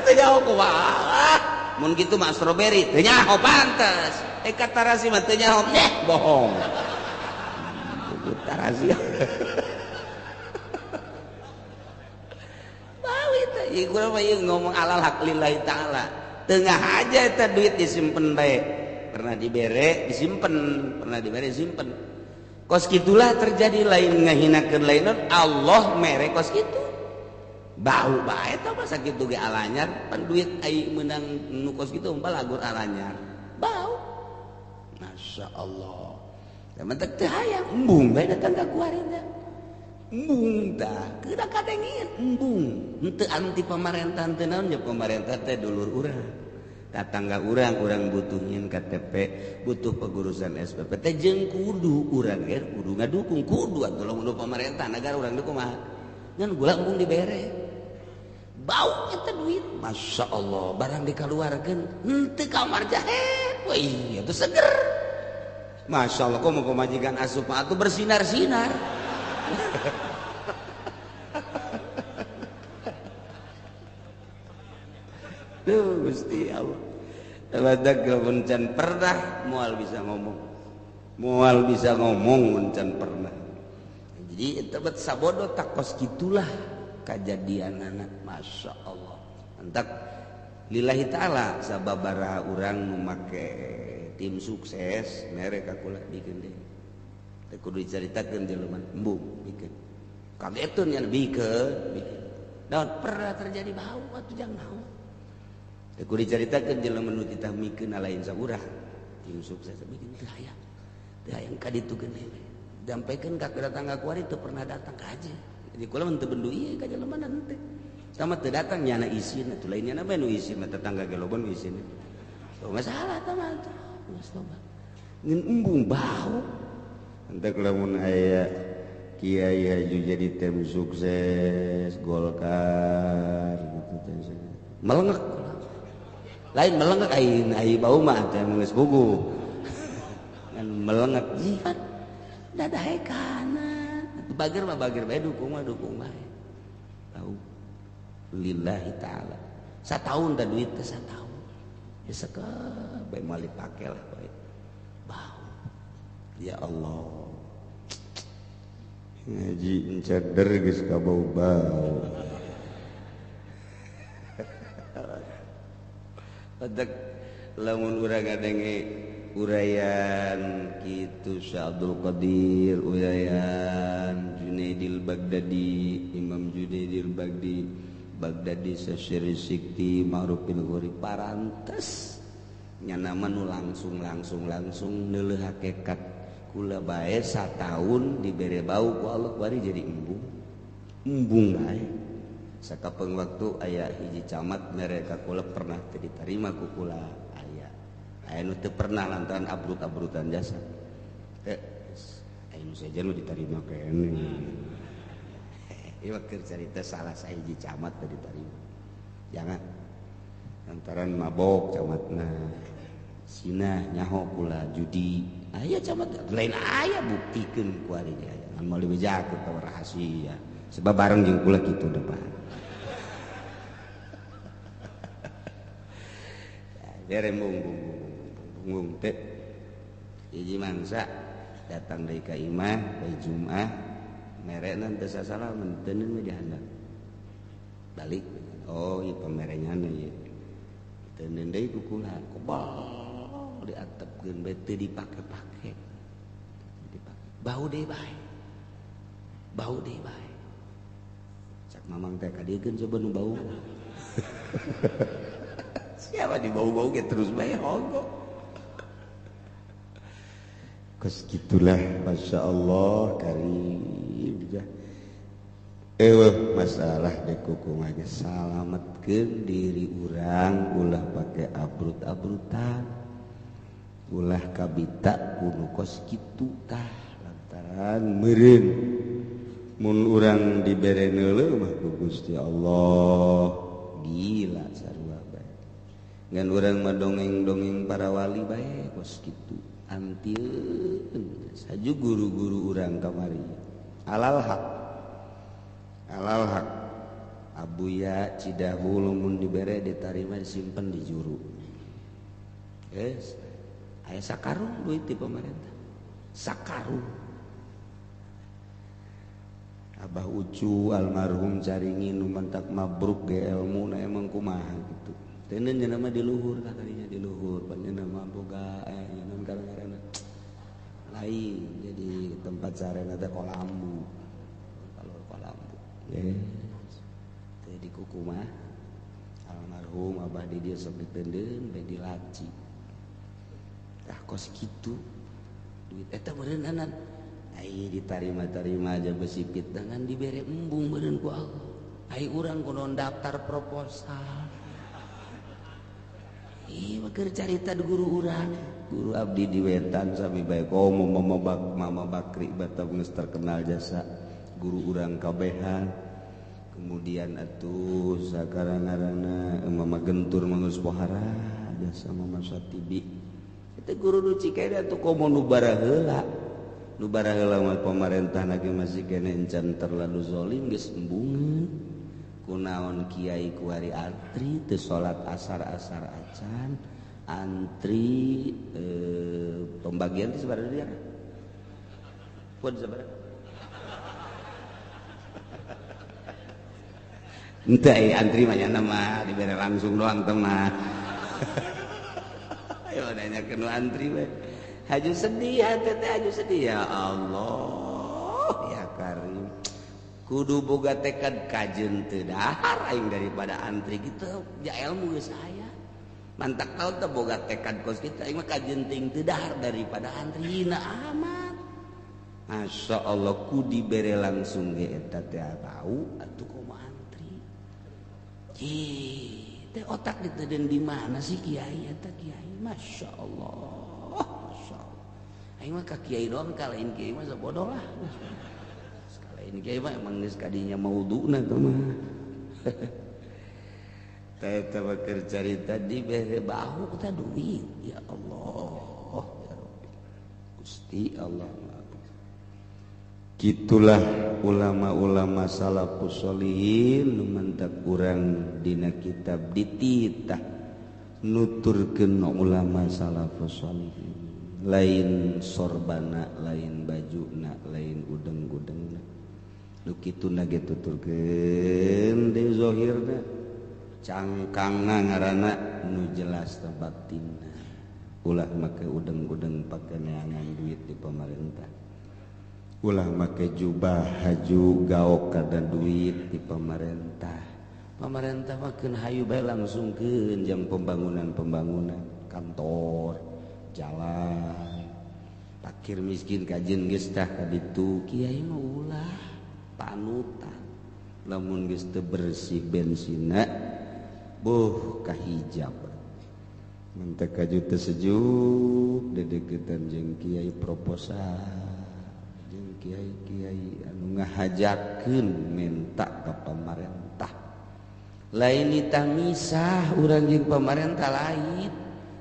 teu nyaho kumaha. Mun kitu mah strawberry teu nyaho pantes. Eh katarasi mah teu nyaho neh bohong. Tarasi. Bau itu Ieu kurang mah ieu ngomong alal hak lillahi taala. Tengah aja eta duit disimpen bae. Pernah dibere disimpen, pernah dibere disimpen. Kos kitulah terjadi lain ngahinakeun lain Allah mere kos kitu. Bau bae eta mah sakitu ge alanyar, pan duit ai meunang nu kos kitu umpal agur alanyar. Bau. Masya Allah. Mentek teu hayang embung bae datang ka kuari teh. Embung tah, keuna kadengin embung. Henteu anti pamarentah teu naon nya pamarentah teh dulur urang. Tatangga urang, urang butuh nyieun KTP, butuh pengurusan SPP teh jeung kudu urang ge kudu ngadukung kudu atuh lamun pamarentah nagara urang dukung kumaha. Ngan gula embung dibere. Bau eta duit. Masya Allah, barang dikaluarkeun henteu kamar jahe. Wih, itu seger. Masya Allah, kok mau pemajikan asup atau bersinar-sinar. Duh, Gusti Allah. Badak can pernah moal bisa ngomong. Moal bisa ngomong can pernah. Jadi eta bet sabodo takos gitulah kajadian anak. Masya Allah. Entak lillahi ta'ala sababaraha urang nu make tim sukses mere ka kula bikin deui. Teu kudu dicaritakeun jelema embung bikin. Kagetun nya bikeun bikin. Naon pernah terjadi bau atuh jang naon. Teu kudu dicaritakeun jelema nu titah mikeun lain saurang. Tim sukses bikin teu hayang. Teu hayang ka ditu geuneh. Dampikeun ka tetangga kuari teu pernah datang ka aja. Jadi kula mun teu bendu ieu ka jelema henteu. Sama teu datang nyana isin atuh lain nyana bae nu isin mah tetangga ge loba nu isin. Teu masalah tah mah atuh. Geus loba. Ngan embung bau. Entek lamun aya kiai haju jadi tim sukses Golkar gitu teh. Melengek. Lain melengek ai bau mah teh geus gugup. Ngan melengek jihad dadaekana. Bagir mah bagir bae dukung mah dukung bae. Bau. Lillahi ta'ala. Sataun dah duit teh sataun. Ya sekep bae moal dipake lah bae. Bau. Ya Allah. Ngaji enceder geus ka bau-bau. Badak lamun urang ngadenge uraian kitu Syekh Abdul Qadir, uraian Junaidil Baghdadi, Imam Junaidil Baghdadi Syekh Sikti Ma'ruf bin Ghuri parantes nyana mah nu langsung neuleuh hakikat kula bae sataun dibere bau ku Allah bari jadi embung embung bae sakapeung waktu aya hiji camat mere ka kula pernah teu diterima ku kula aya aya nu teu pernah lantaran abrut-abrutan jasa teh aya nu sejen nu diterima keneh. Ieu keur carita salah sahiji camat teu diterima. Jangan lantaran mabok camatna. Sina nyaho kula judi. Aya camat lain aya buktikeun ku ari aya. Ngan moal dibejakeun ka rahasia. Sebab bareng jeung kula kitu depan. Bere embung teh. Hiji mangsa datang deui ka imah bae Jumat. Merena teu sasalaman teuneun we dihandap. Balik. Oh, ieu pamerenyana ieu. Teuneun deui ku kula kobal diatepkeun bae teu dipake-pake. Dipake. Bau deui bae. Bau deui bae. Cak mamang teh kadiekeun coba nu bau. Siapa dibau-bau ge terus bae hogo. Kos gitulah Masya Allah karim. Masalah dekukum aja salametkeun diri urang ulah pake abrut-abrutan ulah kabita kudu kos kitu tah lantaran meureun mun urang dibere neuleuh mah ku Gusti Allah gila sarua bae ngan urang mah dongeng-dongeng para wali bae kos kitu antieun saju guru-guru urang kamari alal hak alal hak Abuya Cidahu lamun dibere ditarima disimpen di juru. Yes. Aya sakarung duit di pemerintah. Sakarung. Abah Ucu almarhum Caringin nu mantak mabruk ge elmu na emang kumaha gitu. Teuneun nya mah di luhur katanya di luhur panjenengan mah boga naon ngaranna lain jadi tempat sarena teh Kolambu. Kalau Kolambu. Yes. Teh di kukumah almarhum Abah di dieu sok diteundeun bae di laci. Tah kos kitu duit eta meureun ai ditarima-tarima aja besipit dengan dibere embung meureun ku Allah. Ai urang kudu daftar proposal. Ih keur carita guru urang. Guru abdi di wetan sami bae komo Mama Bakri batam geus terkenal jasa guru urang kabehan. Kemudian atuh sakarang-ngaranna Mama Gentur mah geus pohara jasa Mama Satibi. Eta guru nu Cikeda atuh komo nu baraheula. Nu baraheula mah pamarentah lagi masih kene encan terlalu zolim geus embungeun. Kunaon kiai kuari antri teu salat asar-asar acan antri pembagian teh sabaraha dia? Pun sabaraha? Henteu antri mah nya mah dibere langsung doang teh mah. Ayo nanya ke nu antri we. Haju sedih hati teh haju sedih ya Allah ya Karim kudu boga tekad kajeun teu dahar aing daripada antri gitu ya ilmu geus aya mantak tahu teh boga tekad kos kitu aing mah kajeun ting teu dahar daripada antri na amat. Masya Allah ku dibere langsung ge eta teh bau atuh kumaha antri. Ih teh otak diteuden di mana sih kiai eta kiai Masya Allah. Aing mah ka kiai doang ka lain kiai mah bodoh lah. Sekalain kiai mah emang geus kadinya maudhu'na teh mah. Teh teh keur carita dibere bahu teh duit ya Allah ya Rabbi. Gusti Allah. Gitulah ulama-ulama salafus sholihin nu mantak urang dina kitab dititah nuturkeun ulama salafus sholihin. Lain sorbana, lain bajuna, lain udeng-udengna. Nu kituna ge tuturkeun deui zahirna. Cangkangna ngaranna nu jelas teh batinna. Ulah make udeng-udeng pake neangan duit di pemerintah. Ulah make jubah haju gaok kada duit di pemerintah. Pemerintah mah keun hayu bae langsungkeun jang pembangunan-pembangunan kantor. Jalan pakir miskin kajen geus tah ka ditu kiai mah ulah panutan lamun geus teu bersih bensina boh kahijab mentek kaju teu sejuk dedeukeutan jeung kiai proposal jeung kiai-kiai anu ngahajakeun minta ka pamarentah lain itah misah urang jeung pamarentah lain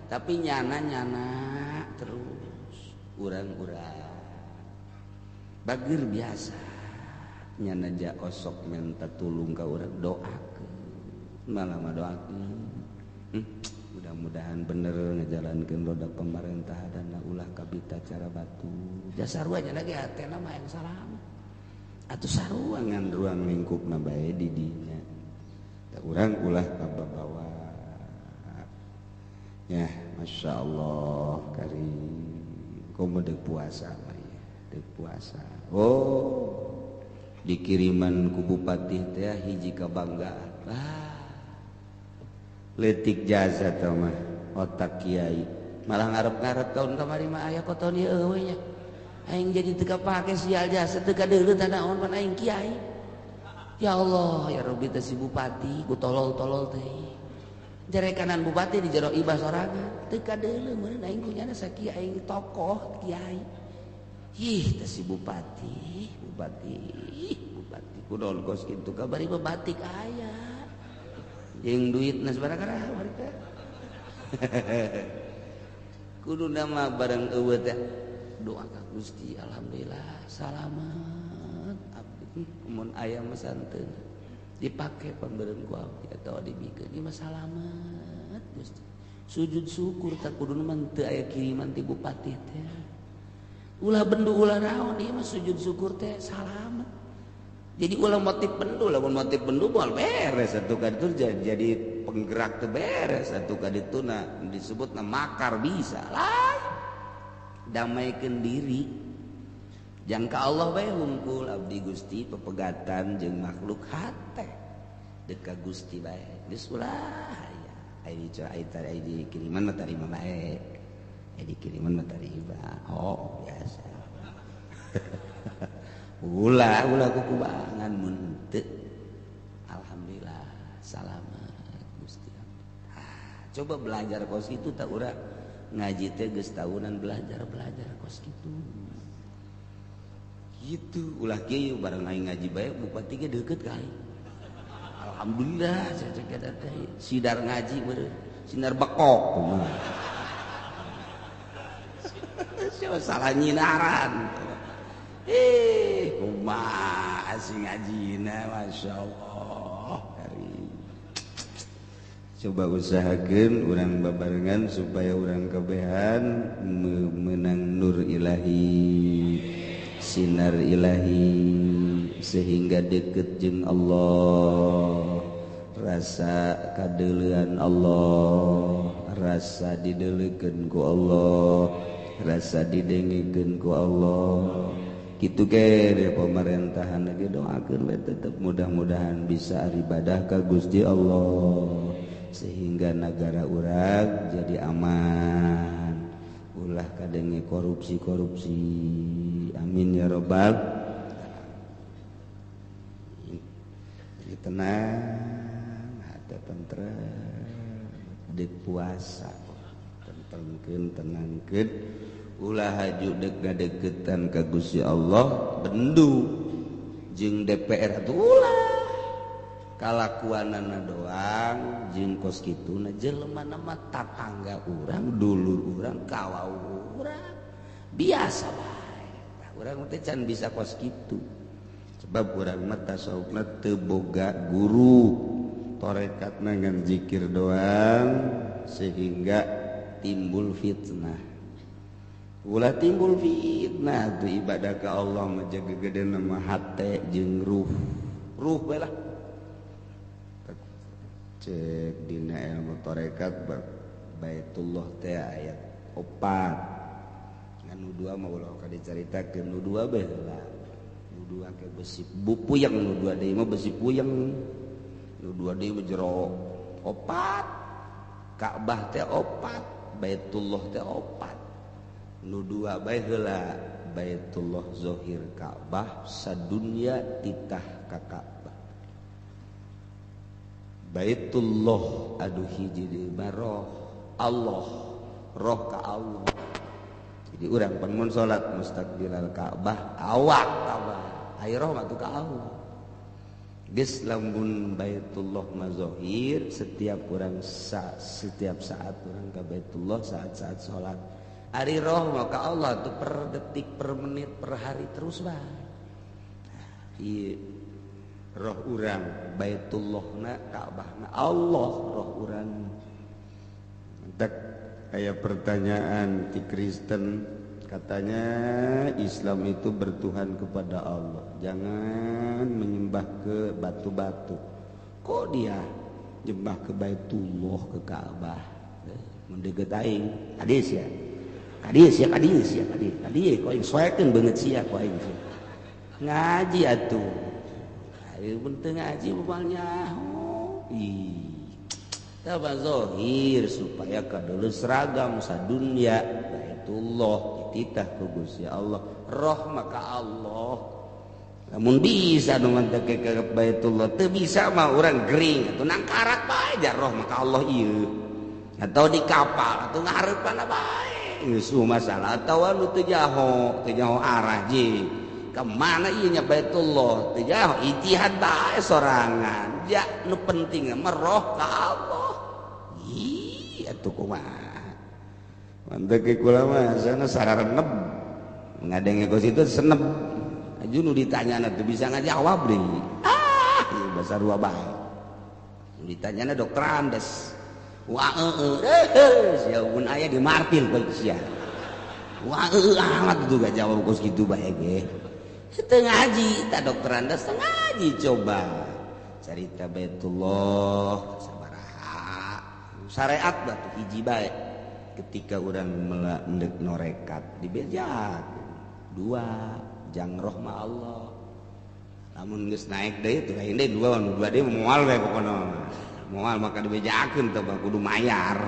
tapi nyana-nyana terus urang-urang bageur biasa nyana ja osok minta tulung ka urang doakeun malah mah doakeun mudah-mudahan bener ngajalankeun roda pemerintah dan ulah kabita cara batu jasa sarua nya lagi hatena mah yang salam atuh sarua ngan ruang lingkupna bae di dinya tah urang ulah kababawa. Ya, Masya Allah, karim. Komo dek puasa, ya, dek puasa. Oh, dikiriman ku bupati teh hiji kebanggaan. Ah, letik jasa teh mah otak kiai. Malah ngarep-ngarep tahun kamari mah aya koton ieu eueuh nya. Aing jadi teu kapake sial jasa teu kadeuleu tanaon pan aing kiai. Ya Allah, ya Rabbi teh si bupati ku tolol-tolol teh. Jere kanan bupati di jero ibah sorangan teu kadeuleu meureun aing kunyana sakieu aing tokoh kiai. Ih teh si bupati, bupati, bupati kunaon kos kitu kabari mah batik aya. Jeung duitna sabaraha bari teh. Kuduna mah bareng eueuh teh doa ka Gusti alhamdulillah salamet abdi mun aya mah santeun. Dipake pembeureun ku abdi atawa dibikeun ieu mah salamet Gusti. Sujud syukur tak kuduna mah teu aya kiriman ti bupati teh. Ulah bendu ulah naon ieu mah sujud syukur teh salamet. Jadi ulah motif bendu, lamun motif bendu moal beres atuh ka ditu jadi penggerak teu beres atuh ka ditu na disebutna makar bisa lah. Damaikeun diri. Jangka Allah bae hungkul abdi Gusti pepegatan jeung makhluk hate. Deuk ka Gusti bae. Geus ulah aya. Ai ai di kiriman mah tarima bae. Ai di kiriman mah tarima. Oh, biasa. Ulah ulah kukubangan mun teu. Alhamdulillah salamat Gusti. Ah, coba belajar kos kitu tak urang ngaji teh geus tahunan belajar kos kitu. Gitu ulah kieu bareng aing ngaji bae bupati ge deukeut ka aing. Alhamdulillah cecek eta teh sidar ngaji meureun, sinar bekok kumaha. Sia salah nyinaran. Kumaha sing ngajina masyaallah. Coba usahakeun urang babarengan supaya urang kabehan meunang nur ilahi, sinar ilahi, sehingga deket jeung Allah, rasa kadeulean Allah, rasa dideulekeun ku Allah, rasa didengekeun ku Allah. Kitu ge deh pemerintahan lagi doakeun we tetep mudah-mudahan bisa ibadah ka Gusti Allah sehingga negara urang jadi aman, ulah kadenge korupsi-korupsi. Amin ya robbal alamin. Jadi tenang, hati tentrem, dek puasa, tentremkeun, tenangkeun, ulah haju dek ngadeukeutan ka Gusti Allah, bendu jeung DPR atuh ulah. Kalakuanana doang jeung kos kituna jelema mah tatangga urang, dulur urang, kawau urang biasa bae. Tah urang teh can bisa kos kitu. Sebab urang mah tasawufna teu boga guru, tarekatna ngan zikir doang sehingga timbul fitnah. Ulah timbul fitnah tuh ibadah ka Allah mah jaga gedena mah hate jeung ruh. Ruh bae lah. Cek dina ilmu tarekat Baitullah teh ayat 4. Ngan nu dua mah ulah ka dicaritakeun, nu dua bae heula. Nu dua ke besi puyeng, nu dua deui mah besi puyeng. Nu dua deui mah jero 4. Ka'bah teh 4, Baitullah teh 4. Nu dua bae heula Baitullah zahir Ka'bah sadunya titah ka Ka'bah. Baitullah aduh hiji deui mah roh Allah, roh ka Allah. Jadi urang pan mun salat mustaqbilal Ka'bah awak Ka'bah, ai roh mah ka Allah. Geus lamun Baitullah mah zahir setiap urang setiap saat urang ka Baitullah saat-saat salat. Ari roh mah ka Allah tuh per detik, per menit, per hari terus bae. Ieu roh urang Baitullahna Ka'bahna Allah roh urang. Entek aya pertanyaan ti Kristen, katanya Islam itu bertuhan kepada Allah, jangan menyembah ke batu-batu. Kok dia nyembah ke Baitullah, ke Ka'bah? Mun deukeut aing, hadis ya. Hadis ya, hadis ya, hadis. Hadis kok aing soekeun beungeut sia ku aing. Ngaji atuh. Ayo penting ngaji umpamanya. Ih. Taba zahir supaya kadulu seragam sadunya Baitullah dititah ku Gusti Allah, roh maka Allah. Lamun bisa nu mantep ke Baitullah, teu bisa mah urang gering atuh nangkarat bae jar roh maka Allah ieu. Atau di kapal atuh ngareupana bae. Geus masalah atawa nu teu jaho arah ji. Kemana ieu nya Baitullah teu jaho ijtihad bae sorangan. Ja nu penting mah roh ka Allah. Ih atuh kumaha. Mantep ke kula mah sana sarareneb. Ngadenge kos itu senep. Aju nu ditanyana teu bisa ngajawab deui. Ah, ieu basa rua bae. Nu ditanyana dokter Andes. Wah eueuh, sia mun aya di martil bae sia. Wah eueuh amat tuh gak jawab kos kitu bae ge. Teu ngaji tah dokter Andas teu ngaji coba. Carita Baitullah sabaraha syariat batu hiji bae. Ketika urang mendek norekat dibejakeun dua jang rohma Allah. Lamun geus naik deui teh lain deui dua dua deui moal we pokona. Moal maka dibejakeun teh kudu mayar.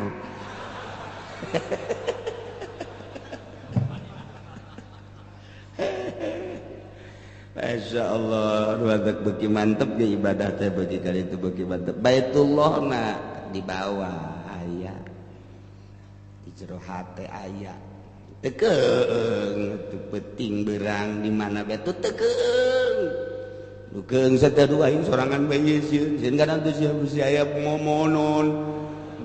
Masya Allah, beki mantep ya ibadah teh bagi kali itu beki mantep. Baitullah na di bawah aya, di jero hate aya. Tekeung teu penting berang di mana bae teu tekeung. Nukeung sateu aing sorangan bae sieun, sieun kadang teu sia bisi aya momonon,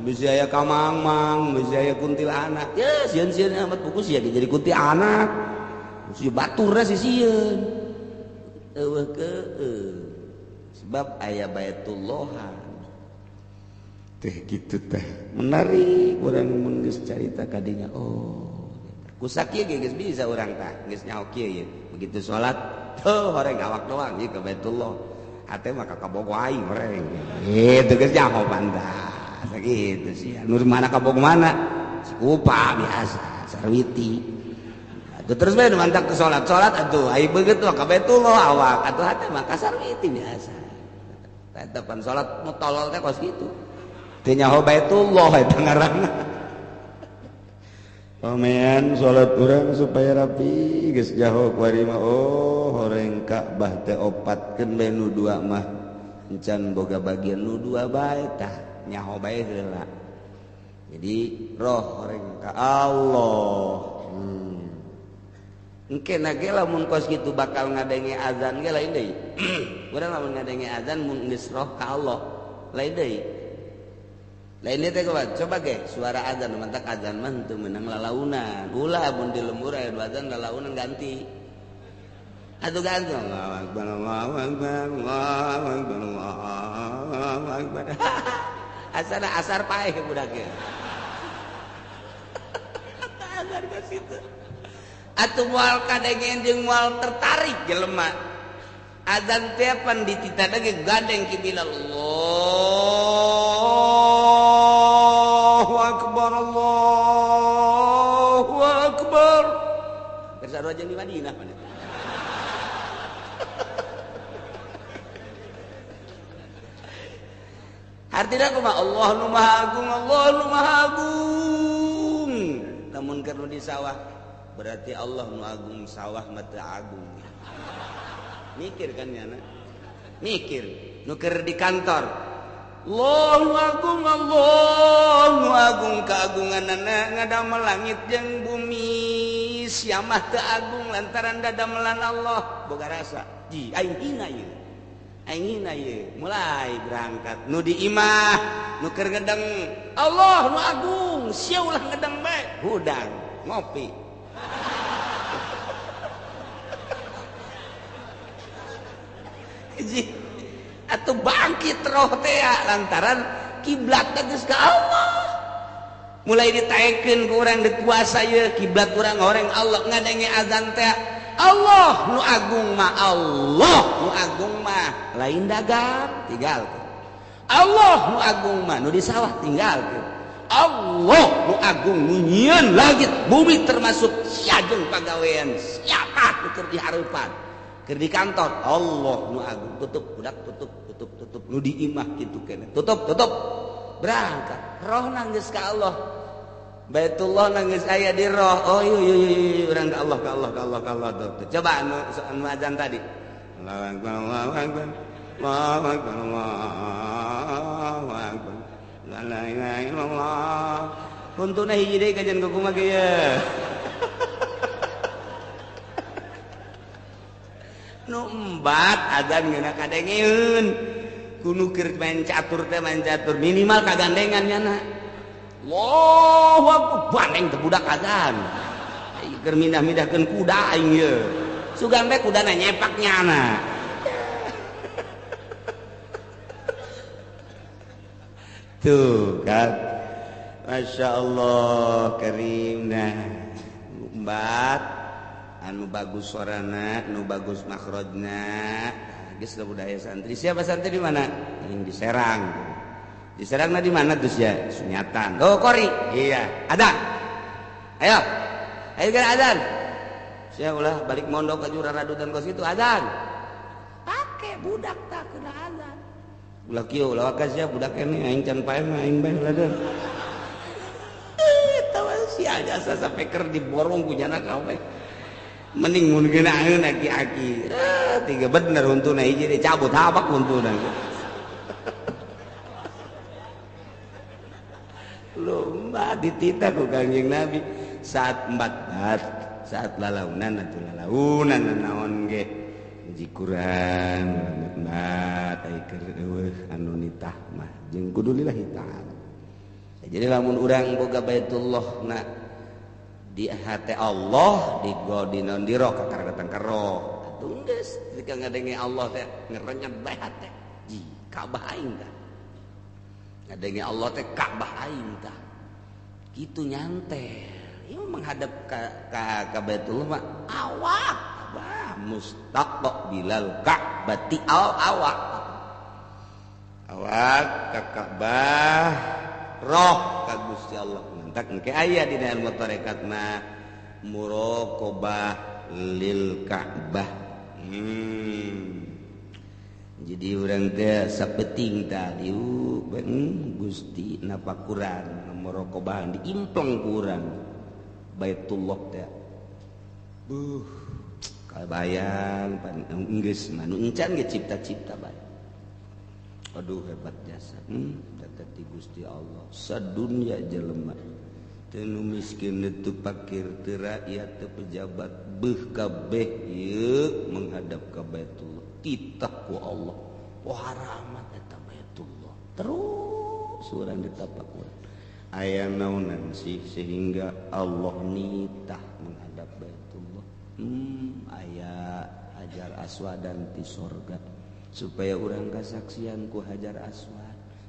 bisi aya kamangmang, bisi aya kuntilanak. Ya sieun-sieun amat buku sia jadi kuntilanak. Si baturna si sieun. Eueuh keung. Sebab aya Baitullah. Teh kitu teh. Menarik urang mun geus carita kadinya. Oh, kusak ieu ge geus bisa urang tah, geus nyaho kieu ieu. Begitu salat, tuh horeng awak doang ieu ka Baitullah. Hate mah ka kabogo aing horeng. Kitu geus nyaho pantas. Sakitu sia. Nu mana kabogo mana? Kupa biasa, sarwiti. Atuh terus bae mantak ke salat, salat atuh ai beungeut mah ka Baitullah awak, atuh hate mah ka sarwiti biasa. Eta pan salat mutolol teh kos kitu. Teu nyaho Baitullah eta ngaranna. Pamean salat urang supaya rapi geus jaho kuari mah oh horeng Ka'bah teh opatkeun bae nu dua mah encan boga bagian nu dua bae tah nyaho bae heula. Jadi roh horeng ka Allah. Engke na ge lamun kos kitu bakal ngadenge azan ge lain deui. Urang lamun ngadenge azan mun geus roh ka Allah lain deui. Lain deui teh coba ge suara azan mantak azan mah teu meunang lalaunan. Ulah mun di lembur aya azan lalaunan ganti. Atuh ganti Allahu akbar Allahu akbar Allahu akbar Allahu akbar. Asana asar paeh budak ge. Azan ka situ. Atuh moal kadenge jeung moal tertarik jelema. Azan teh pan dititah ge gandeng ki Bilal Allahu akbar Allahu akbar. Keur sarua jeung di Madinah mana. Artinya kumaha Allah nu Maha Agung, Allah nu Maha Agung. Lamun keur nu di sawah berarti Allah nu agung sawah mah teu agung. Mikir kan nyana? Mikir. Nu keur di kantor. Allah nu agung, Allah nu agung keagunganana ngadamel langit jeung bumi. Sia mah teu agung lantaran dadamelan Allah. Boga rasa. Ji aing hina ieu. Aing hina ieu. Mulai berangkat nu di imah, nu keur ngedeng. Allah nu agung, sia ulah ngedeng bae. Hudang ngopi. Atau bangkit roh teh lantaran kiblat geus ka Allah. Mulai ditaekeun ku urang dikuasa ieu kiblat urang horeng Allah ngadenge azan teh Allah nu agung mah Allah nu agung mah lain dagang tinggalkeun. Allah nu agung mah nu di sawah tinggalkeun. Allah nu agung nu nyieun langit bumi termasuk sia jeung pagawean siapa nu keur dihareupan keur di kantor Allah nu agung tutup budak tutup tutup tutup nu di imah kitu keneh tutup tutup berangkat roh nangis ka Allah Baitullah nangis aya di roh oh iya iya iya urang ka Allah ka Allah ka Allah ka Allah tuh coba anu azan tadi Allahu akbar Allahu akbar Allahu akbar Allahu akbar la ilaha illallah huntuna hiji deui kajian kumaha ge ye nu embat azan ngeuna kadengeun kudu keur main catur teh main catur minimal kagandengan nyana Allahu akbar bandeng teh budak azan keur mindah-mindahkeun kuda aing ye sugan teh kudana nyepak nyana tuh kan Masya Allah karim. Nah embat Anu bagus suarana, anu bagus makhrajna. Geus budaya santri. Siapa santri di mana? Yang di Serang. Di Serangna di mana tuh sia? Sunyatan. Oh, kori. Iya, ada. Ayo. Ayo kan azan. Sia ulah balik mondok ke jurang radutan kos itu azan. Pake budak tak kena azan. Ulah kieu ulah wakas sia budak ini aing can pae mah aing bae ulah deun. Eta mah sia jasa sampai keur diborong ku jana kabeh. Mending mun geunaheun aki-aki. Tiga bener huntuna hiji dicabut habak huntuna. Lomba dititah ku Kangjeng Nabi saat embat saat lalaunan atuh lalaunan naon ge jikuran embat ai keur eueuh anu nitah mah jeung kudu lillahi ta'ala. Jadi lamun urang boga Baitullah na di hati Allah di go di naon di roh kakara datang ka roh atuh geus ketika ngadenge Allah teh ngerenyet bae hate ji Ka'bah aing tah ngadenge Allah teh Ka'bah aing tah kitu nyantel ieu menghadap ka Baitullah mah awak Ka'bah mustaqbilal Ka'bati awak awak ka Ka'bah roh ka Gusti Allah mantak engke aya dina ilmu tarekat mah muraqabah lil Ka'bah. Jadi urang teh sapeting tadi Gusti napakuran muraqabah diimpleng ku urang Baitullah teh. Buh kabayang pan geus mah nu encan ge cipta-cipta bae. Aduh hebat jasa. Tadi Gusti Allah sadunya jelema teu nu miskin teu fakir teu rakyat teu pejabat beuh kabeh ieu menghadap ka Baitullah titah ku Allah pohara amat eta Baitullah terus urang ditapakuran aya naonan sih sehingga Allah nitah menghadap Baitullah. Aya Hajar Aswad dan ti sorga supaya urang kasaksian ku Hajar Aswad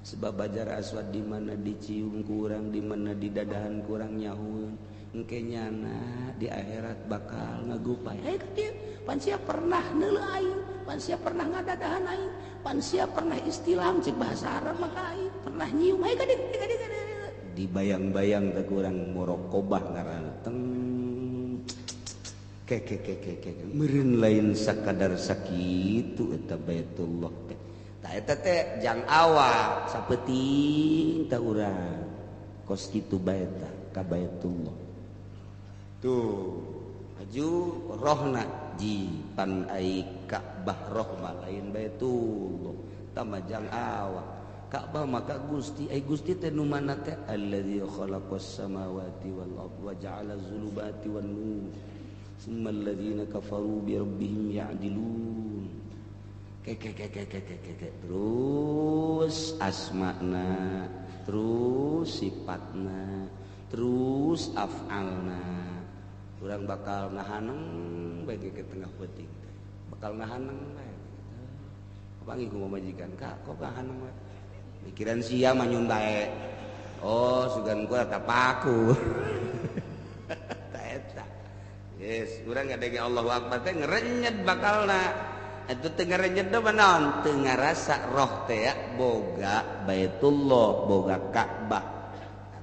sebab Hajar Aswad di mana dicium kurang di mana didadahan kurang nyahueun engke nyana di akhirat bakal ngagupai eh ka dieu pan sia pernah neuleuh aing pan sia pernah ngadadahan aing pan sia pernah istilam cek bahasa Arab maka aing pernah nyium aing ka dieu dibayang-bayang teh kurang muraqabah ngaranna teng ke ke ke ke ke meureun lain sakadar sakitu eta Baitullah teh. Tah eta teh jang awak sapeting tah urang kos kitu bae tah ka Baitullah. Tuh aju rohna ji pan ai Ka'bah roh mah lain Baitullah tah mah jang awak. Ka'bah maka Gusti ai Gusti teh nu mana teh allazi khalaqas samawati wal ardh wa ja'ala zulubati wan nur. Summa alladzina kafaru bi rabbihim ya'dilun. Ke ke ke ke ke ke ke terus asma'na, terus sifatna, terus af'alna. Urang bakal ngahaneng bae ke tengah peuting teh. Bakal ngahaneng bae. Kapanggih ku pamajikan, "Kak, kok ngahaneng bae?" Mikiran sia manyun bae. Oh, sugan gua tapaku. Ta eta. Yes, urang ngadenge Allahu Akbar teh ngerenyet bakalna. Eta teu ngarenyet mah naon? Teu ngarasa roh teh boga Baitullah, boga Ka'bah.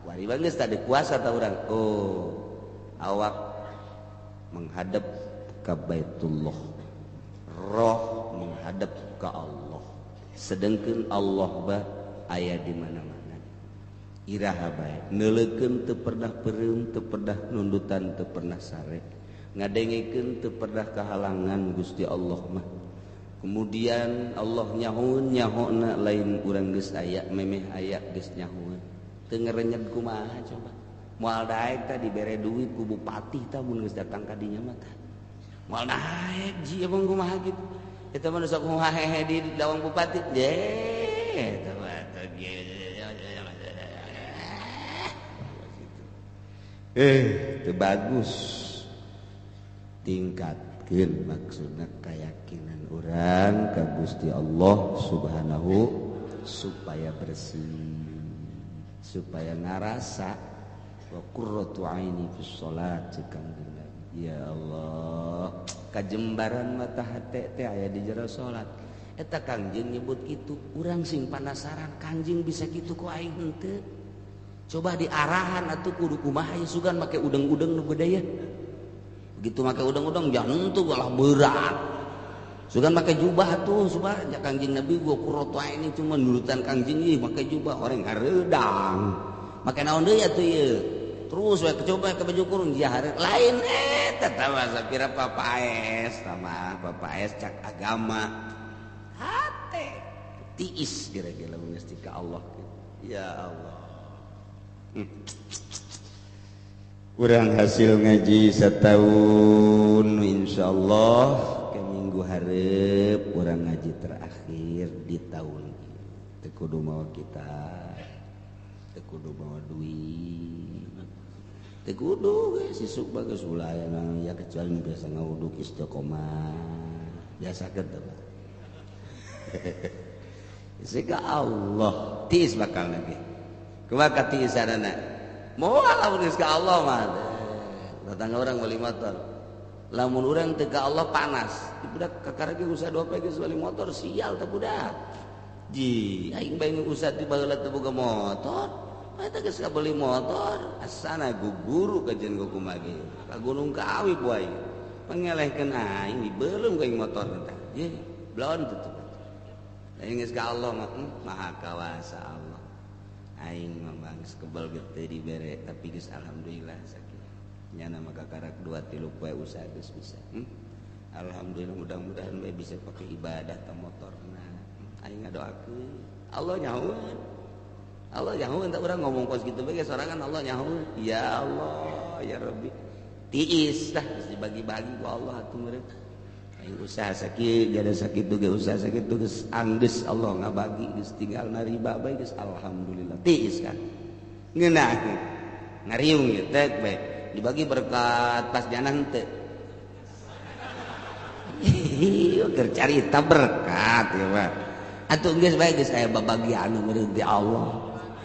Kuari mah geus tadi kuasa ta urang. Oh, awak menghadap ka Baitullah. Roh menghadap ka Allah. Sedengkeun Allah bah aya di mana-mana. Iraha bae neuleukeun teu pernah peureum, teu pernah nundutan, teu pernah sare. Ngadengekeun teu pernah kahalangan Gusti Allah mah. Kemudian Allah nyahoun nyahona lain urang geus aya memeh aya geus nyahoun. Teu ngerenyet kumaha coba. Moal daek tah dibere duit ku bupati tah mun geus datang ka dinya mah tah. Moal daek ji emang kumaha kitu. Eta mah nu sok hahehe di lawang bupati. Ye eta mah teh teu bagus. Tingkatkeun maksudna keyakinan urang ka Gusti Allah Subhanahu supaya bersih, supaya ngarasa wa qurratu aini fis shalat cek Kangjeng Nabi. Ya Allah, kajembaran mata hate teh aya di jero salat. Eta Kangjeng nyebut kitu, urang sing panasaran Kangjeng bisa kitu ku aing henteu. Coba diarahan atuh kudu kumaha ya sugan make udeng-udeng nu gede ya. Begitu make udeng-udeng jangan tuh malah berat. Sugan make jubah tuh subah ya Kangjeng Nabi gua kuroto ini cuma nurutan Kangjeng ieu make jubah orang hareudang. Make naon deui atuh ieu? Terus we coba ke baju kurung jahar lain eta tah sapira papaes sama papaes cak agama. Hate tiis kira-kira mun geus ka Allah. Ya Allah. Kurang hasil ngaji setahun insyaallah ke minggu hareup urang ngaji terakhir di tahun ieu. Teu kudu mawa kitab, teu kudu mawa duit, teu kudu geus isuk bagus ulah ya kecuali biasa ngawuduk istiqomah biasa teh mah. Sehingga Allah tiis bakal lagi. Kumaha tiisanana? Moal lamun geus ka Allah mah. Tetangga urang meuli motor. Lamun urang teu ka Allah panas. Di budak kakara ge usaha 2 poe geus meuli motor sial teh budak. Ji, aing bae usaha ti baheula teu boga motor. Eta geus kabeli motor, asana guguru kajian kumaha ge. Ka Gunung Kawi bu aing. Pangelehkeun aing dibeuleum ku aing motor teh. Ye, blon tutup. Aing geus ka Allah mah maha kawasa Allah. Aing mah geus kebel gede dibere tapi geus alhamdulillah sakieu. Nyana mah kakarak 2 3 poe usaha geus bisa. Alhamdulillah mudah-mudahan bae bisa pake ibadah ta motorna. Aing ngadoakeun Allah nyahueun. Allah nyahueun tah urang ngomong kos kitu bae sorangan Allah nyahueun. Ya Allah, ya Rabbi. Tiis tah geus dibagi-bagi ku Allah atuh meureun. Aing usaha sakit, jada sakit tuh ge usaha sakit tuh geus anggeus Allah ngabagi geus tinggal nariba bae geus alhamdulillah. Tiis kan. Ngeunah. Ngariung ieu teh bae dibagi berkat pas jana henteu. Ieu keur carita berkat ieu mah. Atuh geus bae geus aya babagian meureun ti Allah.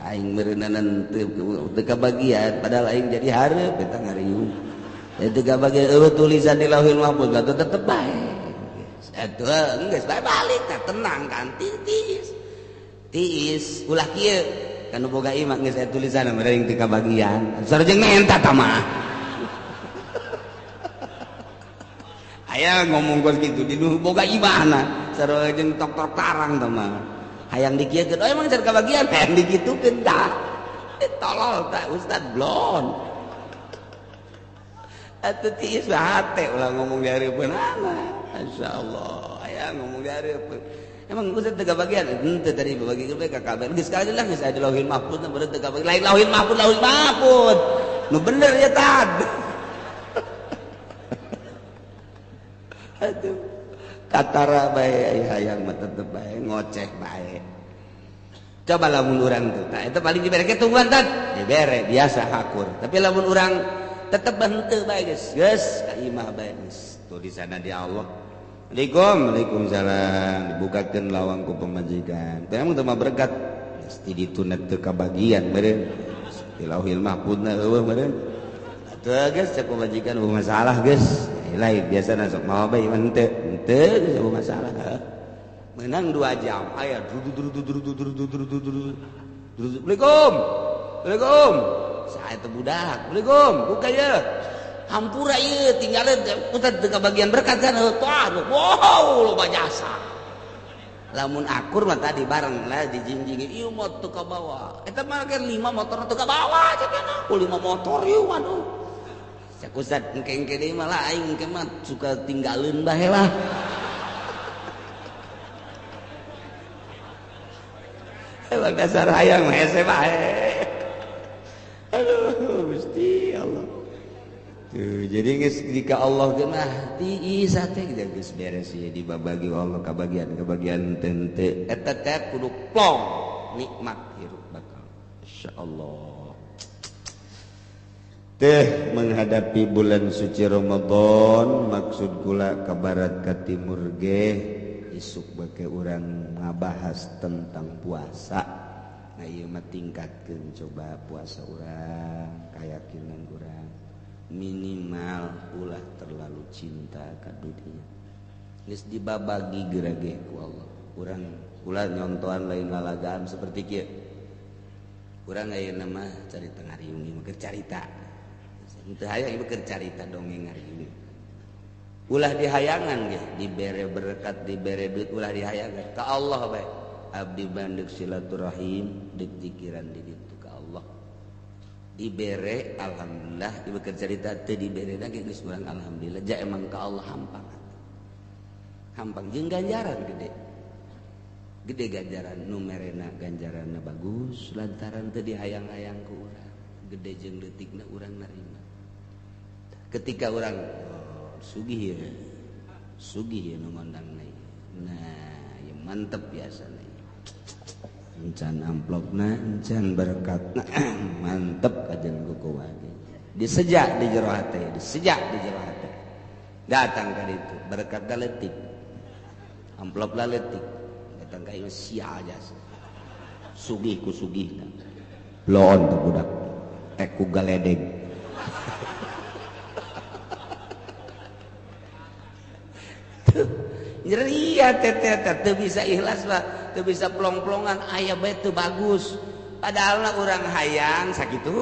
Aing meureunana teu kabagian padahal aing jadi hareup eta ngariung. Itu gak bagi tulisan di Lauhil Mahfuz atau tetep baik. Atuh geus bae balik tah tenang kan tiis. Tiis ulah kieu kan boga imah geus aya tulisan meureun teu kabagian. Sareng menta tah mah. Aya ngomong kos kitu di nu boga imahna sareng jeung tok-tok tarang tah mah. Hayang dikieukeun oh emang car kabagian hayang dikitukeun tah. Tolol tah ustad blon. Atuh tiis hate ulah ngomong di hareupeun masyaallah aya ngomong di hareupeun emang ustaz teu kabagian henteu tadi babagi ge ka kabeh geus sekali lah geus aya di Lauhil Mahfuz bener teu kabagian lain Lauhil Mahfuz Lauhil Mahfuz nu bener ya tad atuh katara bae hayang mah tetep bae ngoceh bae coba lamun urang teh tah eta paling dibere tungguan tad dibere biasa hakur tapi lamun urang tetep henteu bae geus geus ka imah bae geus tulisanna di Allah. Assalamualaikum. Waalaikumsalam. Dibukakeun lawang ku pamajikan. Teh emang teu mah berkat geus di ditu teu kabagian meureun di Lauhil Mahfuzna eueuh meureun. Atuh geus cek pamajikan eueuh masalah geus. Lain biasana sok mawa bae mah henteu henteu geus eueuh masalah. Menang 2 jam aya dududududududududududududud. Assalamualaikum. Assalamualaikum. Saya teh budak. Assalamualaikum. Buka ye. Hampura ieu tinggalin ustaz teu kabagian berkat kan tah. Wow, loba jasa. Lamun akur mah tadi bareng lah dijingjing ieu mah teu kabawa. Eta mah ge 5 motor teu kabawa cenah. Ku 5 motor ieu waduh. Cak ustaz engke-engke deui mah lah aing engke mah suka tinggalin bae lah. Emang dasar hayang mah hese bae. Aduh, Gusti Allah. Tuh, jadi geus jika Allah geunah tiis teh geus beres ieu dibabagi Allah kabagian teu eta teh kudu plong nikmat hirup bakal. Insyaallah. Teh menghadapi bulan suci Ramadan maksud kula ka barat ka timur ge isuk bake urang ngabahas tentang puasa. Nah ieu mah tingkatkeun coba puasa urang, kayakinan urang. Minimal ulah terlalu cinta ka dunia. Geus dibabagi gerage ku Allah. Urang ulah nyontohan lain lalagaan seperti kieu. Urang ayeuna mah carita ngariung ieu mah keur carita. Teu hayang ieu keur carita dongeng ngariung. Ulah dihayangan ge, dibere berkat, dibere duit ulah dihayangan ka Allah bae. Abdi bandek silaturahim deuk zikiran di ditu ka Allah. Dibere alhamdulillah, ieu keur carita teu dibere ge geus urang alhamdulillah ja emang ka Allah hampang. Hampang jeung ganjaran gede. Gede ganjaran nu merena ganjaranna bagus lantaran teu dihayang-hayang ku urang. Gede jeung leutikna urang narima. Ketika urang sugih ya, sugih ya nu ngondangna. Nah, ya mantep biasana. Encan amplopna, encan berkatna, mantep kajen kuku wage. Disejak di jero hate, disejak di jero hate. Datang ka ditu, berkatna leutik. Amplopna leutik. Datang ka ieu sia aja. Sugih ku sugihna. Bloon teh budak. Tek ku galedeg. Nyeri hate teh teu bisa ikhlas lah. Teu bisa plong-plongan aya bae teu bagus. Padahal urang hayang sakitu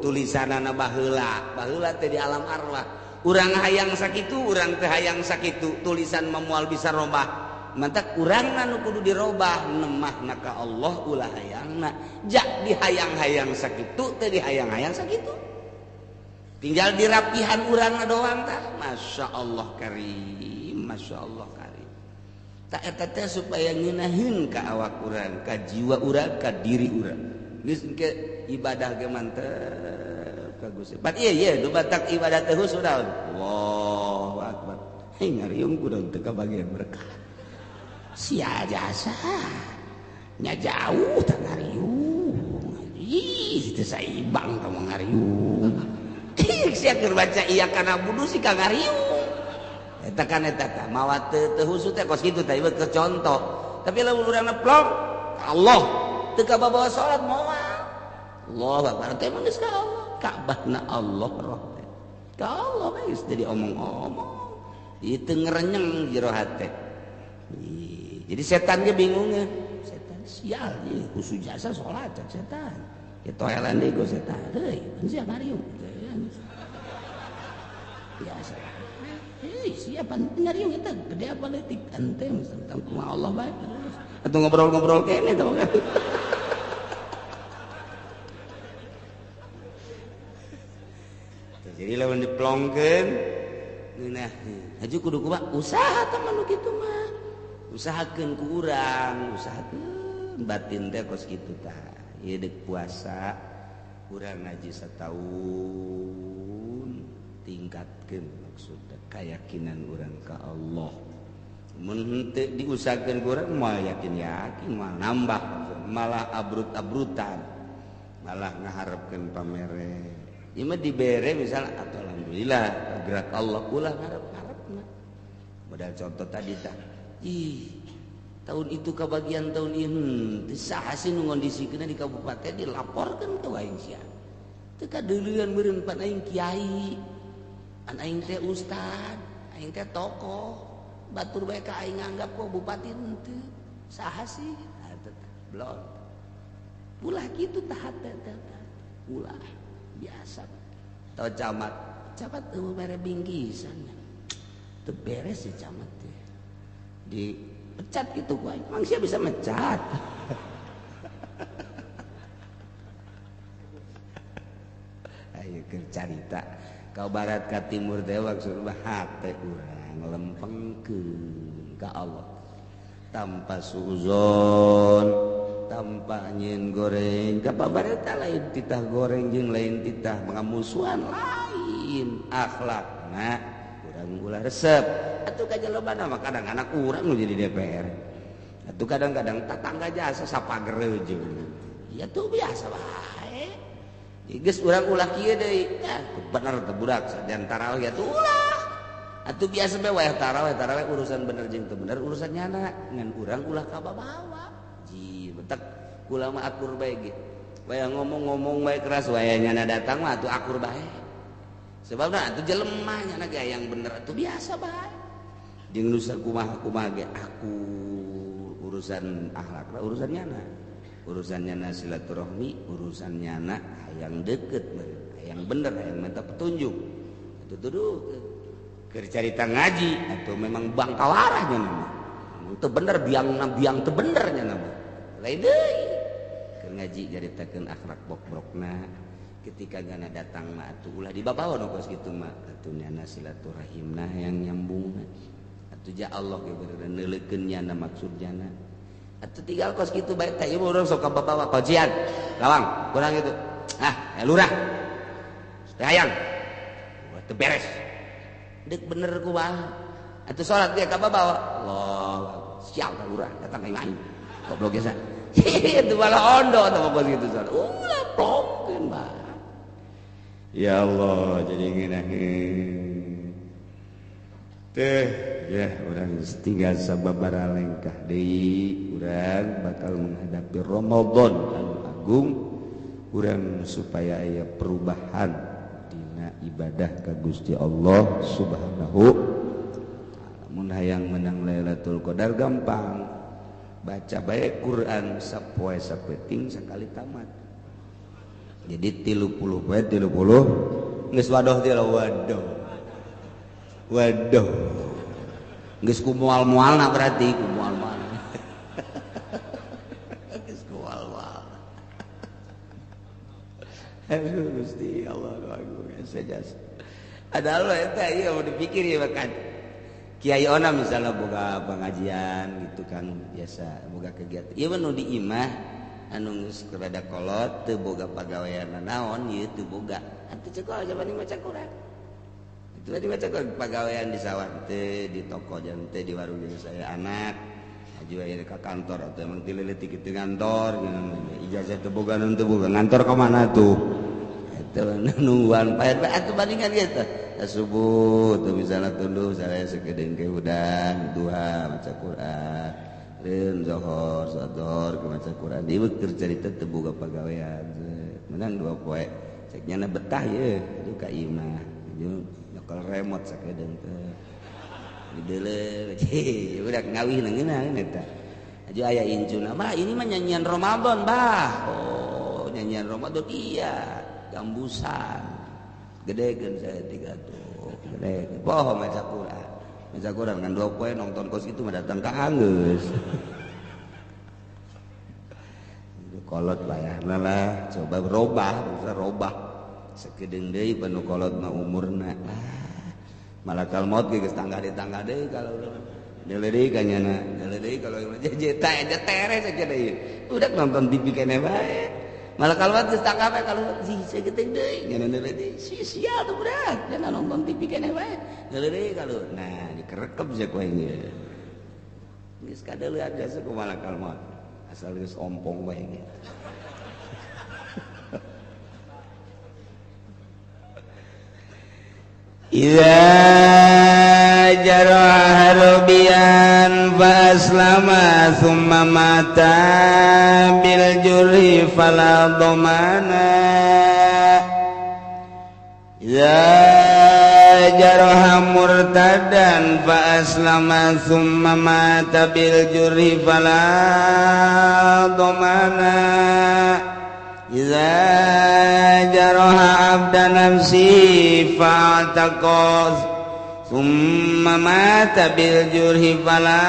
tulisanana baheula, baheula teh di alam arwah. Urang hayang sakitu, urang teh hayang sakitu, tulisan moal bisa robah. Mantak urangna nu kudu dirobah, nemahna ka Allah ulah hayangna. Jak dihayang-hayang sakitu teh dihayang-hayang sakitu. Tinggal dirapihan urangna doang tah. Masya Allah karim, Masya Allah karim. Tak eta teh supaya ngeunaheun ka awak urang, ka jiwa urang, ka diri urang. Geus engke ibadah ge mantep ka Gusti. Bat ieu ye nu batak ibadah teh khusus Allahu akbar. Hei ngariung kudu teu kabagian berkah. Sia jasa. Nya jauh tah ngariung. Ih teu saibang ka ngariung. Ih sia keur baca iya kana budu si ka ngariung. Eta kan eta tah mawa teu khusus teh kos kitu tah ieu keur contoh. Tapi lamun urang plong Allah teu kabawa salat moal. Allahu akbar teh mah geus ka Allah. Ka'bahna Allah roh teh. Ka Allah bae geus jadi omong-omong. Ieu teu ngerenyeng jero hate. Jadi setan ge bingung. Setan sial ieu khusus jasa salat setan. Ya toelan deui ku setan. Heuy, sia ngariung. Biasa. Hei, siapa ngariung eta gede apa leutik ente tentang kumaha Allah bae terus. Atau ngobrol-ngobrol kene tah kan. Jadi lamun diplongkeun ngeunah haju kudu kumaha usaha tah mah nu kitu mah. Usahakeun ku urang, usahakeun batin teh kos kitu tah. Ieu deuk puasa urang ngaji sataun tingkatkeun maksudna keyakinan urang ka Allah. Mun henteu diusahakeun ku urang moal yakin-yakin, moal nambah, malah abrut-abrutan, malah ngaharepkeun pamere. Ieu mah dibere misal atau alhamdulillah gerak Allah ulah ngarep-ngarepna. Modal contoh tadi tah. Ih, tahun itu kabagian tahun ieu teu saha sih nu ngondisikeunna di kabupaten dilaporkeun ka aing sia. Teu kadeuleuan meureun pan aing kiai. An aing teh ustad, aing teh tokoh, batur bae ka aing nganggap kok bupati henteu. Saha sih? Teh belum. Ulah kitu tah teh teh. Ulah biasa. Tau camat, camat eueuh mere bingkisan. Teu beres si camat teh. Dipecat gitu ku aing. Emang sia bisa mecat? Ayo keur carita. Kau barat ka timur teh maksudna hate urang lempengkeun ka Allah. Tanpa suuzon, tanpa nyeun goreng, ka pabareta lain titah goreng jeung lain titah ngamusuhan lain akhlakna urang ulah resep. Atuh ka jalobana mah kadang anak urang nu jadi DPR. Atuh kadang-kadang tatangga jasa sapagereujeuh. Ya tuh biasa bae. Geus urang ulah kieu deui. Ya bener teh budak sajan tarawih atuh ulah. Atuh biasa bae wayah tarawih urusan bener jeung teu bener urusan nyana ngan urang ulah kababawa. Ji betek kula mah akur bae ge. Wayah ngomong-ngomong bae keras wayah nyana datang mah atuh akur bae. Sebabna atuh jelema nya ge yang bener atuh biasa bae. Jeung nu sakumaha-kumaha ge aku urusan akhlak urusan nyana. Urusan nyana silaturahmi, urusan nyana hayang deket hayang bener, hayang minta petunjuk. Atuh tuduh keur carita ngaji atau memang bangkawarah nya nama. Teu bener biangna biang teu bener nya nama. Lain deui. Keur ngaji nyaritakeun akhlak bok-brokna. Ketika gana datang mah atuh ulah dibabawa nu kos kitu mah atuh nyana silaturahimna hayang nyambungna. Atuh ja Allah ge bener neuleukeun nyana maksud nyana. Atuh tinggal kos kitu bae teh ieu urang sok kababawa kajian. Lawang kurang itu. Ah, ya lurah. Teh hayang. Wah teu beres. Deuk bener kumaha. Atuh salat ge kababawa. Allah, sial ka lurah datang ka aing. Goblok geus. Itu malah ondo teh kos kitu salat. Ulah plongkeun bae. Ya Allah, jadi ngeunaheun. Teh, ya urang tinggal sababaraha lengkah deui, urang bakal menghadapi Ramadan anu agung, urang supaya aya perubahan dina ibadah ka Gusti Allah Subhanahu wa taala. Mun hayang menang Lailatul Qadar gampang. Baca bae Quran sapoe sapeting sakali tamat. Jadi 30 poe 30 geus wadoh teh wadoh. Waduh. Geus ku moal-moalna berarti ku moal-moalna. Geus ku moal-moalna. Aduh Gusti Allah agung saja. Ada Allah eta ieu mau dipikir ieu kan. Kiai Ona misalnya boga pengajian gitu kan biasa boga kegiatan. Ieu mah nu di imah anu geus rada kolot teu boga pagawean naon ieu teu boga. Atuh cekol aja paling maca Quran. Itu tadi baca pagawean di sawah teh, di toko jan teh, di warung jeung saya anak. Aju aya ka kantor atau emang tileutik kitu ngantor ijazah teu boga nun teu boga ngantor ka mana tuh? Eta nungguan paet atuh bandingan kitu. Subuh tuh misalnya tunduh saya sekedeung ke hudang duha maca Quran. Reun zohor, sodor ke maca Quran. Ieu keur carita teu boga pagawean. Menang dua poe. Cek nyana betah ye, aduh ka imah. Jeung nyokol remote sakedeung teh. Dideuleu, udah ngawih ngeunah eta. Aju aya incuna mah ini mah nyanyian Ramadan, bah. Oh, nyanyian Ramadan iya, gambusan. Gedekeun saya tiga tuh, gede. Poho maca Quran. Maca Quran kan dua poe nonton kos itu mah datang ka anggeus. Kolot bayahna lah, coba robah, bisa robah. Sakedeung deui panu kolot mah umurna. Malakal maut ge geus tangga ditangga deui kalau deuleu deui ka nyana, deuleu deui kalau jeje teh aja teres aja deui. Udah nonton TV keneh bae. Malakal maut geus tangga bae kalau si sakedeung deui, nyana deuleu deui. Si sial tuh budak, nyana nonton TV keneh bae. Deuleu deui kalau nah dikerekep sia ku aing ieu. Geus kadeuleuan jasa ku malakal maut. Asal geus ompong bae ge. Idza jaraha rubian fa aslama thumma mata bil jurhi fala dhamana. Idza jaraha murtadan fa aslama thumma mata bil jurhi fala dhamana. Iza jaraha abda nafsi fa'taqaz summa mata bil jurhi fala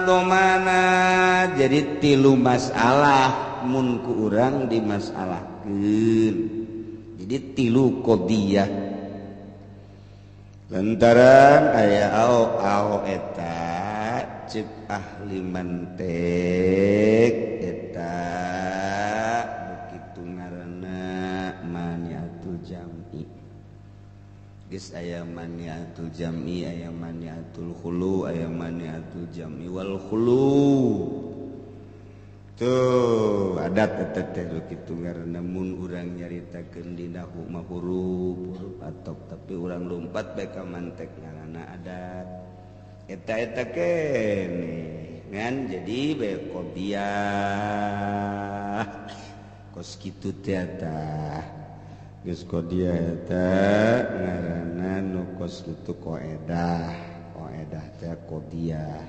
dhamana. Jadi tilu masalah mun ku urang dimasalahkeun. Jadi tilu qadiyah. Lantaran aya ao eta ceuk ahli mantik eta begitu ngaranna maniatul jam'i. Geus aya maniatul jam'i, aya maniatul khulu, aya maniatul jam'i wal khulu. Tuh adat eta teh kitu ngaranna mun urang nyaritakeun dina mah huruf huruf atok tapi urang lompat bae ka mantek ngaranna adat. Eta-eta keneh ngan jadi bae qodiyah. Kos kitu teh tah. Geus qadiyah eta ngaranna nu kos kitu qaedah. Qaedah teh qadiyah.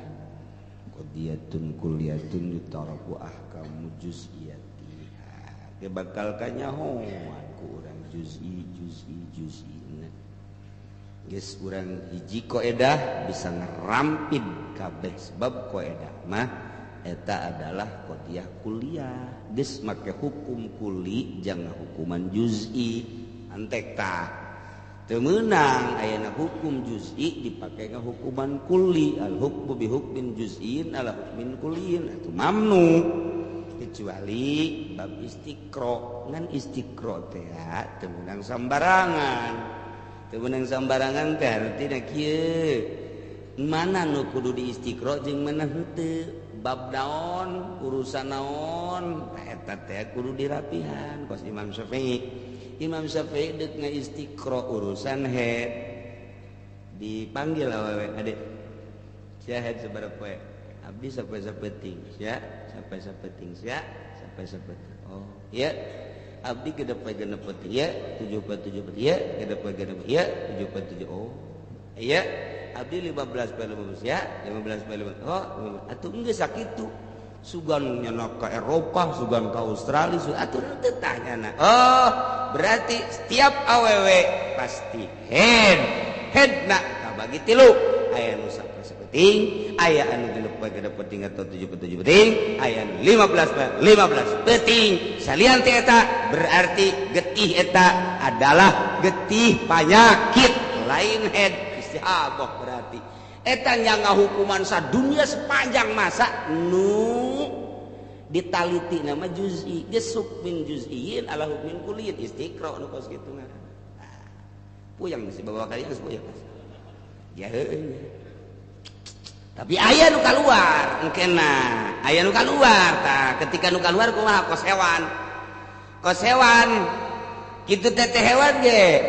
Qadiyatun kulliyatun yutaraku ahkamu juz'iyatiha. Ge bakal kanyahoan ku urang juz'i juz'i juz'i. Geus urang hiji qaedah bisa ngerampit kabeh sebab qaedah mah eta adalah qadiyah kuliah. Geus make hukum kuli jangan hukuman juz'i antek tah teu meunang ayeuna hukum juz'i dipake ngahukuman kuli. Al hukmu bi hukmin juz'in ala hukmin kuliin atuh mamnu kecuali bab istiqro. Ngan istiqro teh teu meunang sambarangan. Teu meunang sambarangan teh artina kieu, mana nu kudu diistiqro jeung mana henteu, bab naon urusan naon eta teh kudu dirapihan. Kos Imam Syafi'i, Imam Syafi'i deuk ngaistiqro urusan haid dipanggil awewe, adek sia haid sabaraha poe? Abdi sampai sapeting sia, sampai sapeting sia, sampai sapeting. Oh iya, abdi genep poe genep peuting ya, 7 poe 7 peuting ya, genep poe genep ya, 7 poe 7. Oh iya, abdi 15 poe 15 ya, 15 poe 15. Oh atuh geus sakitu sugan nyana ka Eropa, sugan ka Australia, atuh teu tanyana. Oh berarti setiap awewe pasti head headna kabagi tilu, aya nu sapeting, aya anu genep poe genep peuting atau 7 poe 7 peuting, aya anu 15 poe 15 peuting. Salian ti eta berarti getih eta adalah getih penyakit lain head istihadah. Berarti eta nya ngahukuman sadunya sepanjang masa nu ditaliti nama juz'i geus hukmin juz'iyin ala hukmin kuliyin istiqra nu kos kitu ngaranna. Puyang si bawa kali geus puyang ya heueuh. Tapi aya nu kaluar engkena, aya nu kaluar tah ketika nu kaluar kumaha kos hewan. Kos hewan kitu teh hewan ge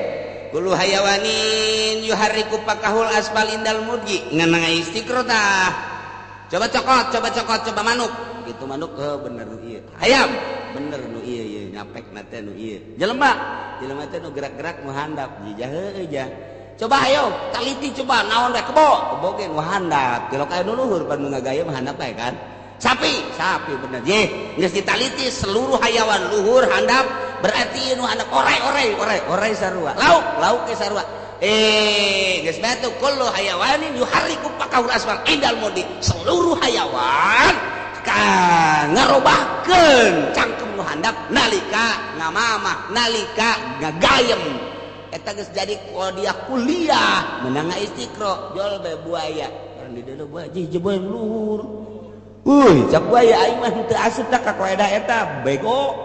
kullu hayawanin yuharriku pakahul asfal indal mudgi ngan istiqro tah. Coba cokot, coba cokot, coba manuk. Gitu manuk bener nu ieu. Hayam bener nu ieu ieu nyapek na teh nu ieu. Jelema, jelema teh nu gerak-gerak nu handap jijah heueuh jah. Coba ayo taliti coba naon rek kebo, kebo ge nu handap. Tilok aya nu luhur pan nu ngagayem handap bae kan. Sapi, sapi bener ye, geus ditaliti seluruh hayawan luhur handap berarti nu handap orai orai orai orai sarua. Lauk, lauk ge sarua. Geus batu kullu hayawanin yuharriku pakahul asfal indal mudi. Seluruh hayawan ka ngarobahkeun cangkem nu handap nalika ngamamah, nalika ngagayem. Eta geus jadi qadiyah kuliah menang istiqro jol bae buaya. Orang di dieu buaya jih jeboy luhur. Uy, cak buaya aing mah teu asup tah ka kaedah eta bego.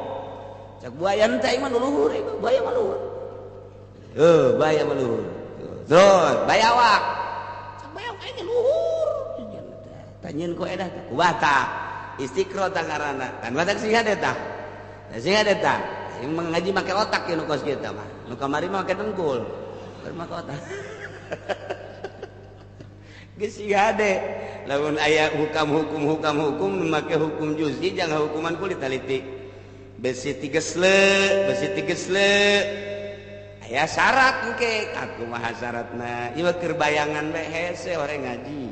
Cak buaya teh aing mah luhur, buaya mah luhur. Heuh, buaya mah luhur. Terus bayawak. Cak bayawak aing luhur. Tanyeun kaedah teh kumaha tah? Istiqro tah ngaranna. Kan batak sing hade tah. Sing hade tah. Emang ngaji make otak ya nu kos kita mah. Nu kamari mah make dengkul. Baru make otak. Geus hade. Lamun aya hukum hukum hukum make hukum juz'i jangan hukuman kulit taliti. Besi tigesle, besi tigesle. Aya syarat engke, kumaha syaratna? Ieu keur bayangan bae hese orang ngaji.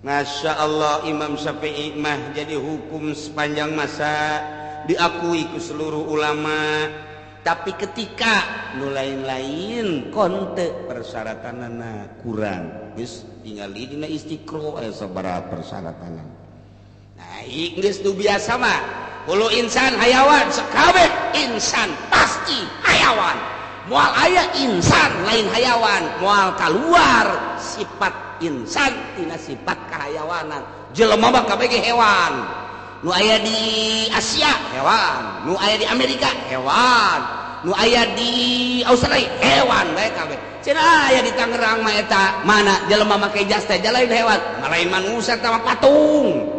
Masya Allah Imam Syafi'i mah jadi hukum sepanjang masa diakui ku seluruh ulama. Tapi ketika nu lain-lain konte persyaratanana kurang, geus tingali dina istiqro aya sabaraha persyaratan. Nah, geus nu biasa mah kullu insan hayawan, sakabeh insan pasti hayawan. Moal aya insan lain hayawan, moal kaluar sifat insan tina sifat kahayawanan. Jelema mah kabeh ge hewan. Nu aya di Asia hewan, nu aya di Amerika hewan, nu aya di Australia hewan bae kabeh. Cenah aya di Tangerang mah eta mana jelema make jas teh lain hewan, lain manusia teh mah patung.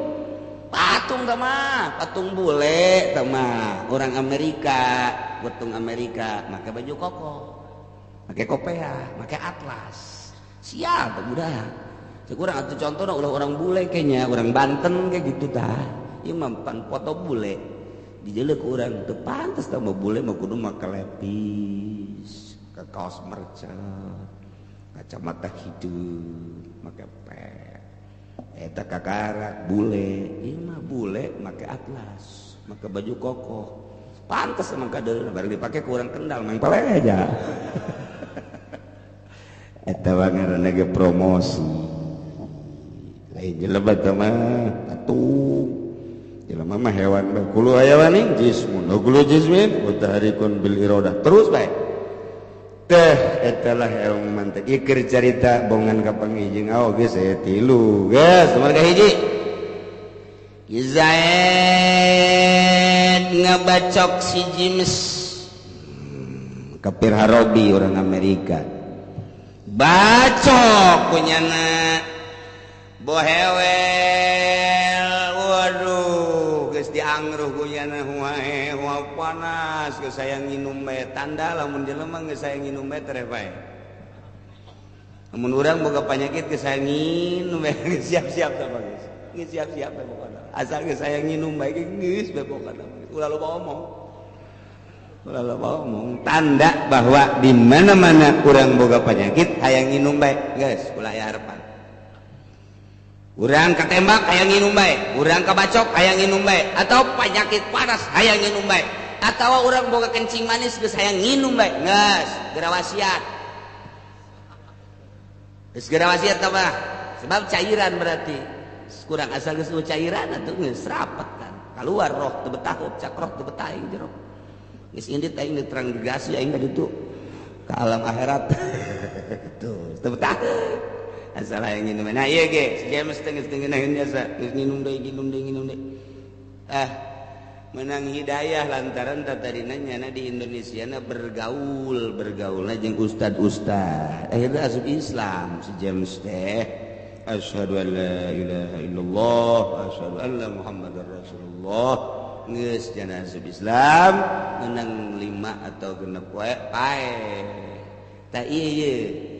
Patung teh mah, patung bule teh mah, orang Amerika, patung Amerika make baju koko, make kopea, make atlas. Siap budak. Cek urang atuh contohna ulah orang bule kayaknya, orang Banten kayak gitu tah. Ieu mah pan foto bule. Dijeuleuh ku urang teu pantes tah mah bule mah kudu make lepis, ka kaos mercon, kacamata hideung, make pet. Eta kakarak bule, ieu mah bule make atlas, make baju kokoh. Pantes emang kadeuleuh bareng dipake ku urang Kendal mang pale aja. Eta mah ngaranna ge promosi. Lain jelema teh mah patung. Jelema mah hewan bae. Kulu hayawanin jismun, wa kullu jismin mutaharrikun bil iradah. Terus bae. Teh eta lah ilmu mantek. Ieu keur carita bongan ka pangijing aw geus aya tilu. Geus nomor kahiji. Zaid ngabacok si James kafir Harobi orang Amerika. Bacok punyana bohewel, waduh geus diangruh kunyana wae panas geus hayang nginum bae. Tanda lamun jelema geus hayang nginum bae tereh bae. Lamun urang boga panyakit geus hayang nginum bae, geus siap-siap tah geus. Geus siap-siap bae pokona. Asal geus hayang nginum bae geus bae pokona. Ulah loba omong. Ulah loba omong. Tanda bahwa di mana-mana urang boga penyakit hayang nginum bae geus ulah aya harapan. Urang ketembak hayang nginum bae, urang kebacok hayang nginum bae, atau penyakit panas hayang nginum bae, atau urang boga kencing manis geus hayang nginum bae geus geura wasiat. Geus geura wasiat mah sebab cairan berarti kurang asal geus cairan atuh geus rapat kan. Keluar roh teu betah cak roh teu betah aing jero. Geus indit aing ditransmigrasi aing ka ditu ka alam akhirat. Tuh teu betah. Asal hayang nginum. Nah ieu ge si James teh geus teu ngeunaheun jasa, geus nginum deui nginum deui nginum deui. Ah menang hidayah lantaran tatadina nyana di Indonesia na bergaul, bergaulna jeung ustad-ustad. Akhirna asup Islam si James teh. Asyhadu an la ilaha illallah, asyhadu anna Muhammadar Rasulullah. Geus jana asup Islam menang 5 atau 6 poe pae. Tah ieu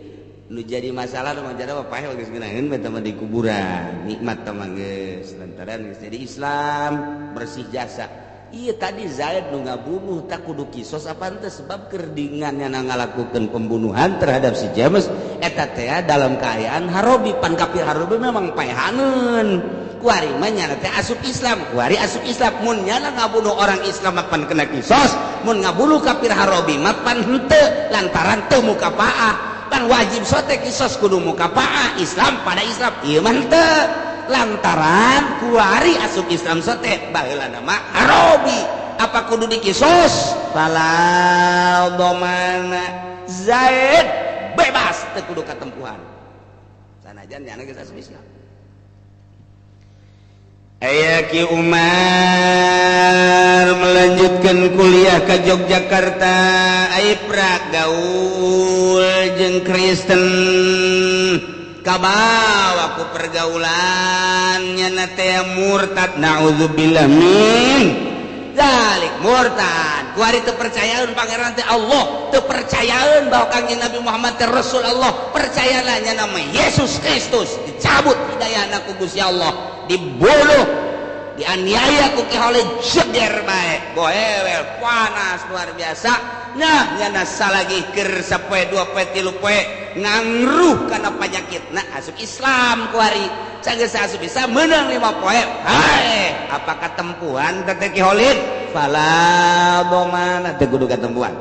nu jadi masalah nu jadi apa pae geus ngeunaheun bae teh di kuburan. Nikmat teh mah geus lantaran geus jadi Islam bersih jasa. Iya tadi Zaid nu ngabunuh tak kudu kisos apa henteu sebab kerdingannya ngalakukeun pembunuhan terhadap si James eta teh dalam keadaan harobi pan kafir harobi memang paehaneun. Kuari mah nyana teh asup Islam, kuari asup Islam mun nyana ngabunuh orang Islam mah pan kena kisos, mun ngabunuh kafir harobi mah pan henteu lantaran teu mukafaah. Pan wajib sote kisos kudu mukafaah Islam pada Islam ieu mah henteu. Lantaran kuari asup Islam sote baheula mah harobi apa kudu dikisos fala domana Zaid bebas teu kudu katempuhan sanajan nyana geus asup Islam. Aya Ki Umar melanjutkan kuliah ke Yogyakarta ai prak gaul jeung Kristen kabawa ku pergaulan nyana teh murtad naudzubillah min zalik murtad. Kuari teu percayaeun pangeran teh Allah, teu percayaeun bahwa Kangjeng Nabi Muhammad teh Rasul Allah, percayalah nyana mah Yesus Kristus dicabut hidayahna ku Gusti Allah, dibunuh, dianiaya ku Ki Khalid jeger bae, bohewel panas luar biasa. Nah nyana salagi keur sapoe 2 poe 3 poe ngangruh kana panyakitna asup Islam kuari. Sanggeus asup Islam meunang 5 poe. Hae, apakah tempuhan teh Ki Khalid? Fala domana teu kudu katempuhan.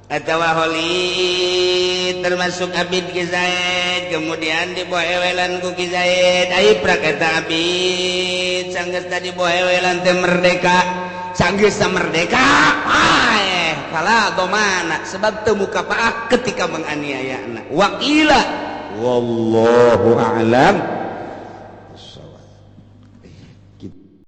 Atawa Khalid termasuk abid Ki Zaid, kemudian dibohewelan ku Ki Zaid. Ai praketa abid sanggeus tadi bohewelan teh merdeka. Sanggeus merdeka, paeh fala domana sebab teu mukafaah ketika menganiaya anak. Waqila wallahu a'lam.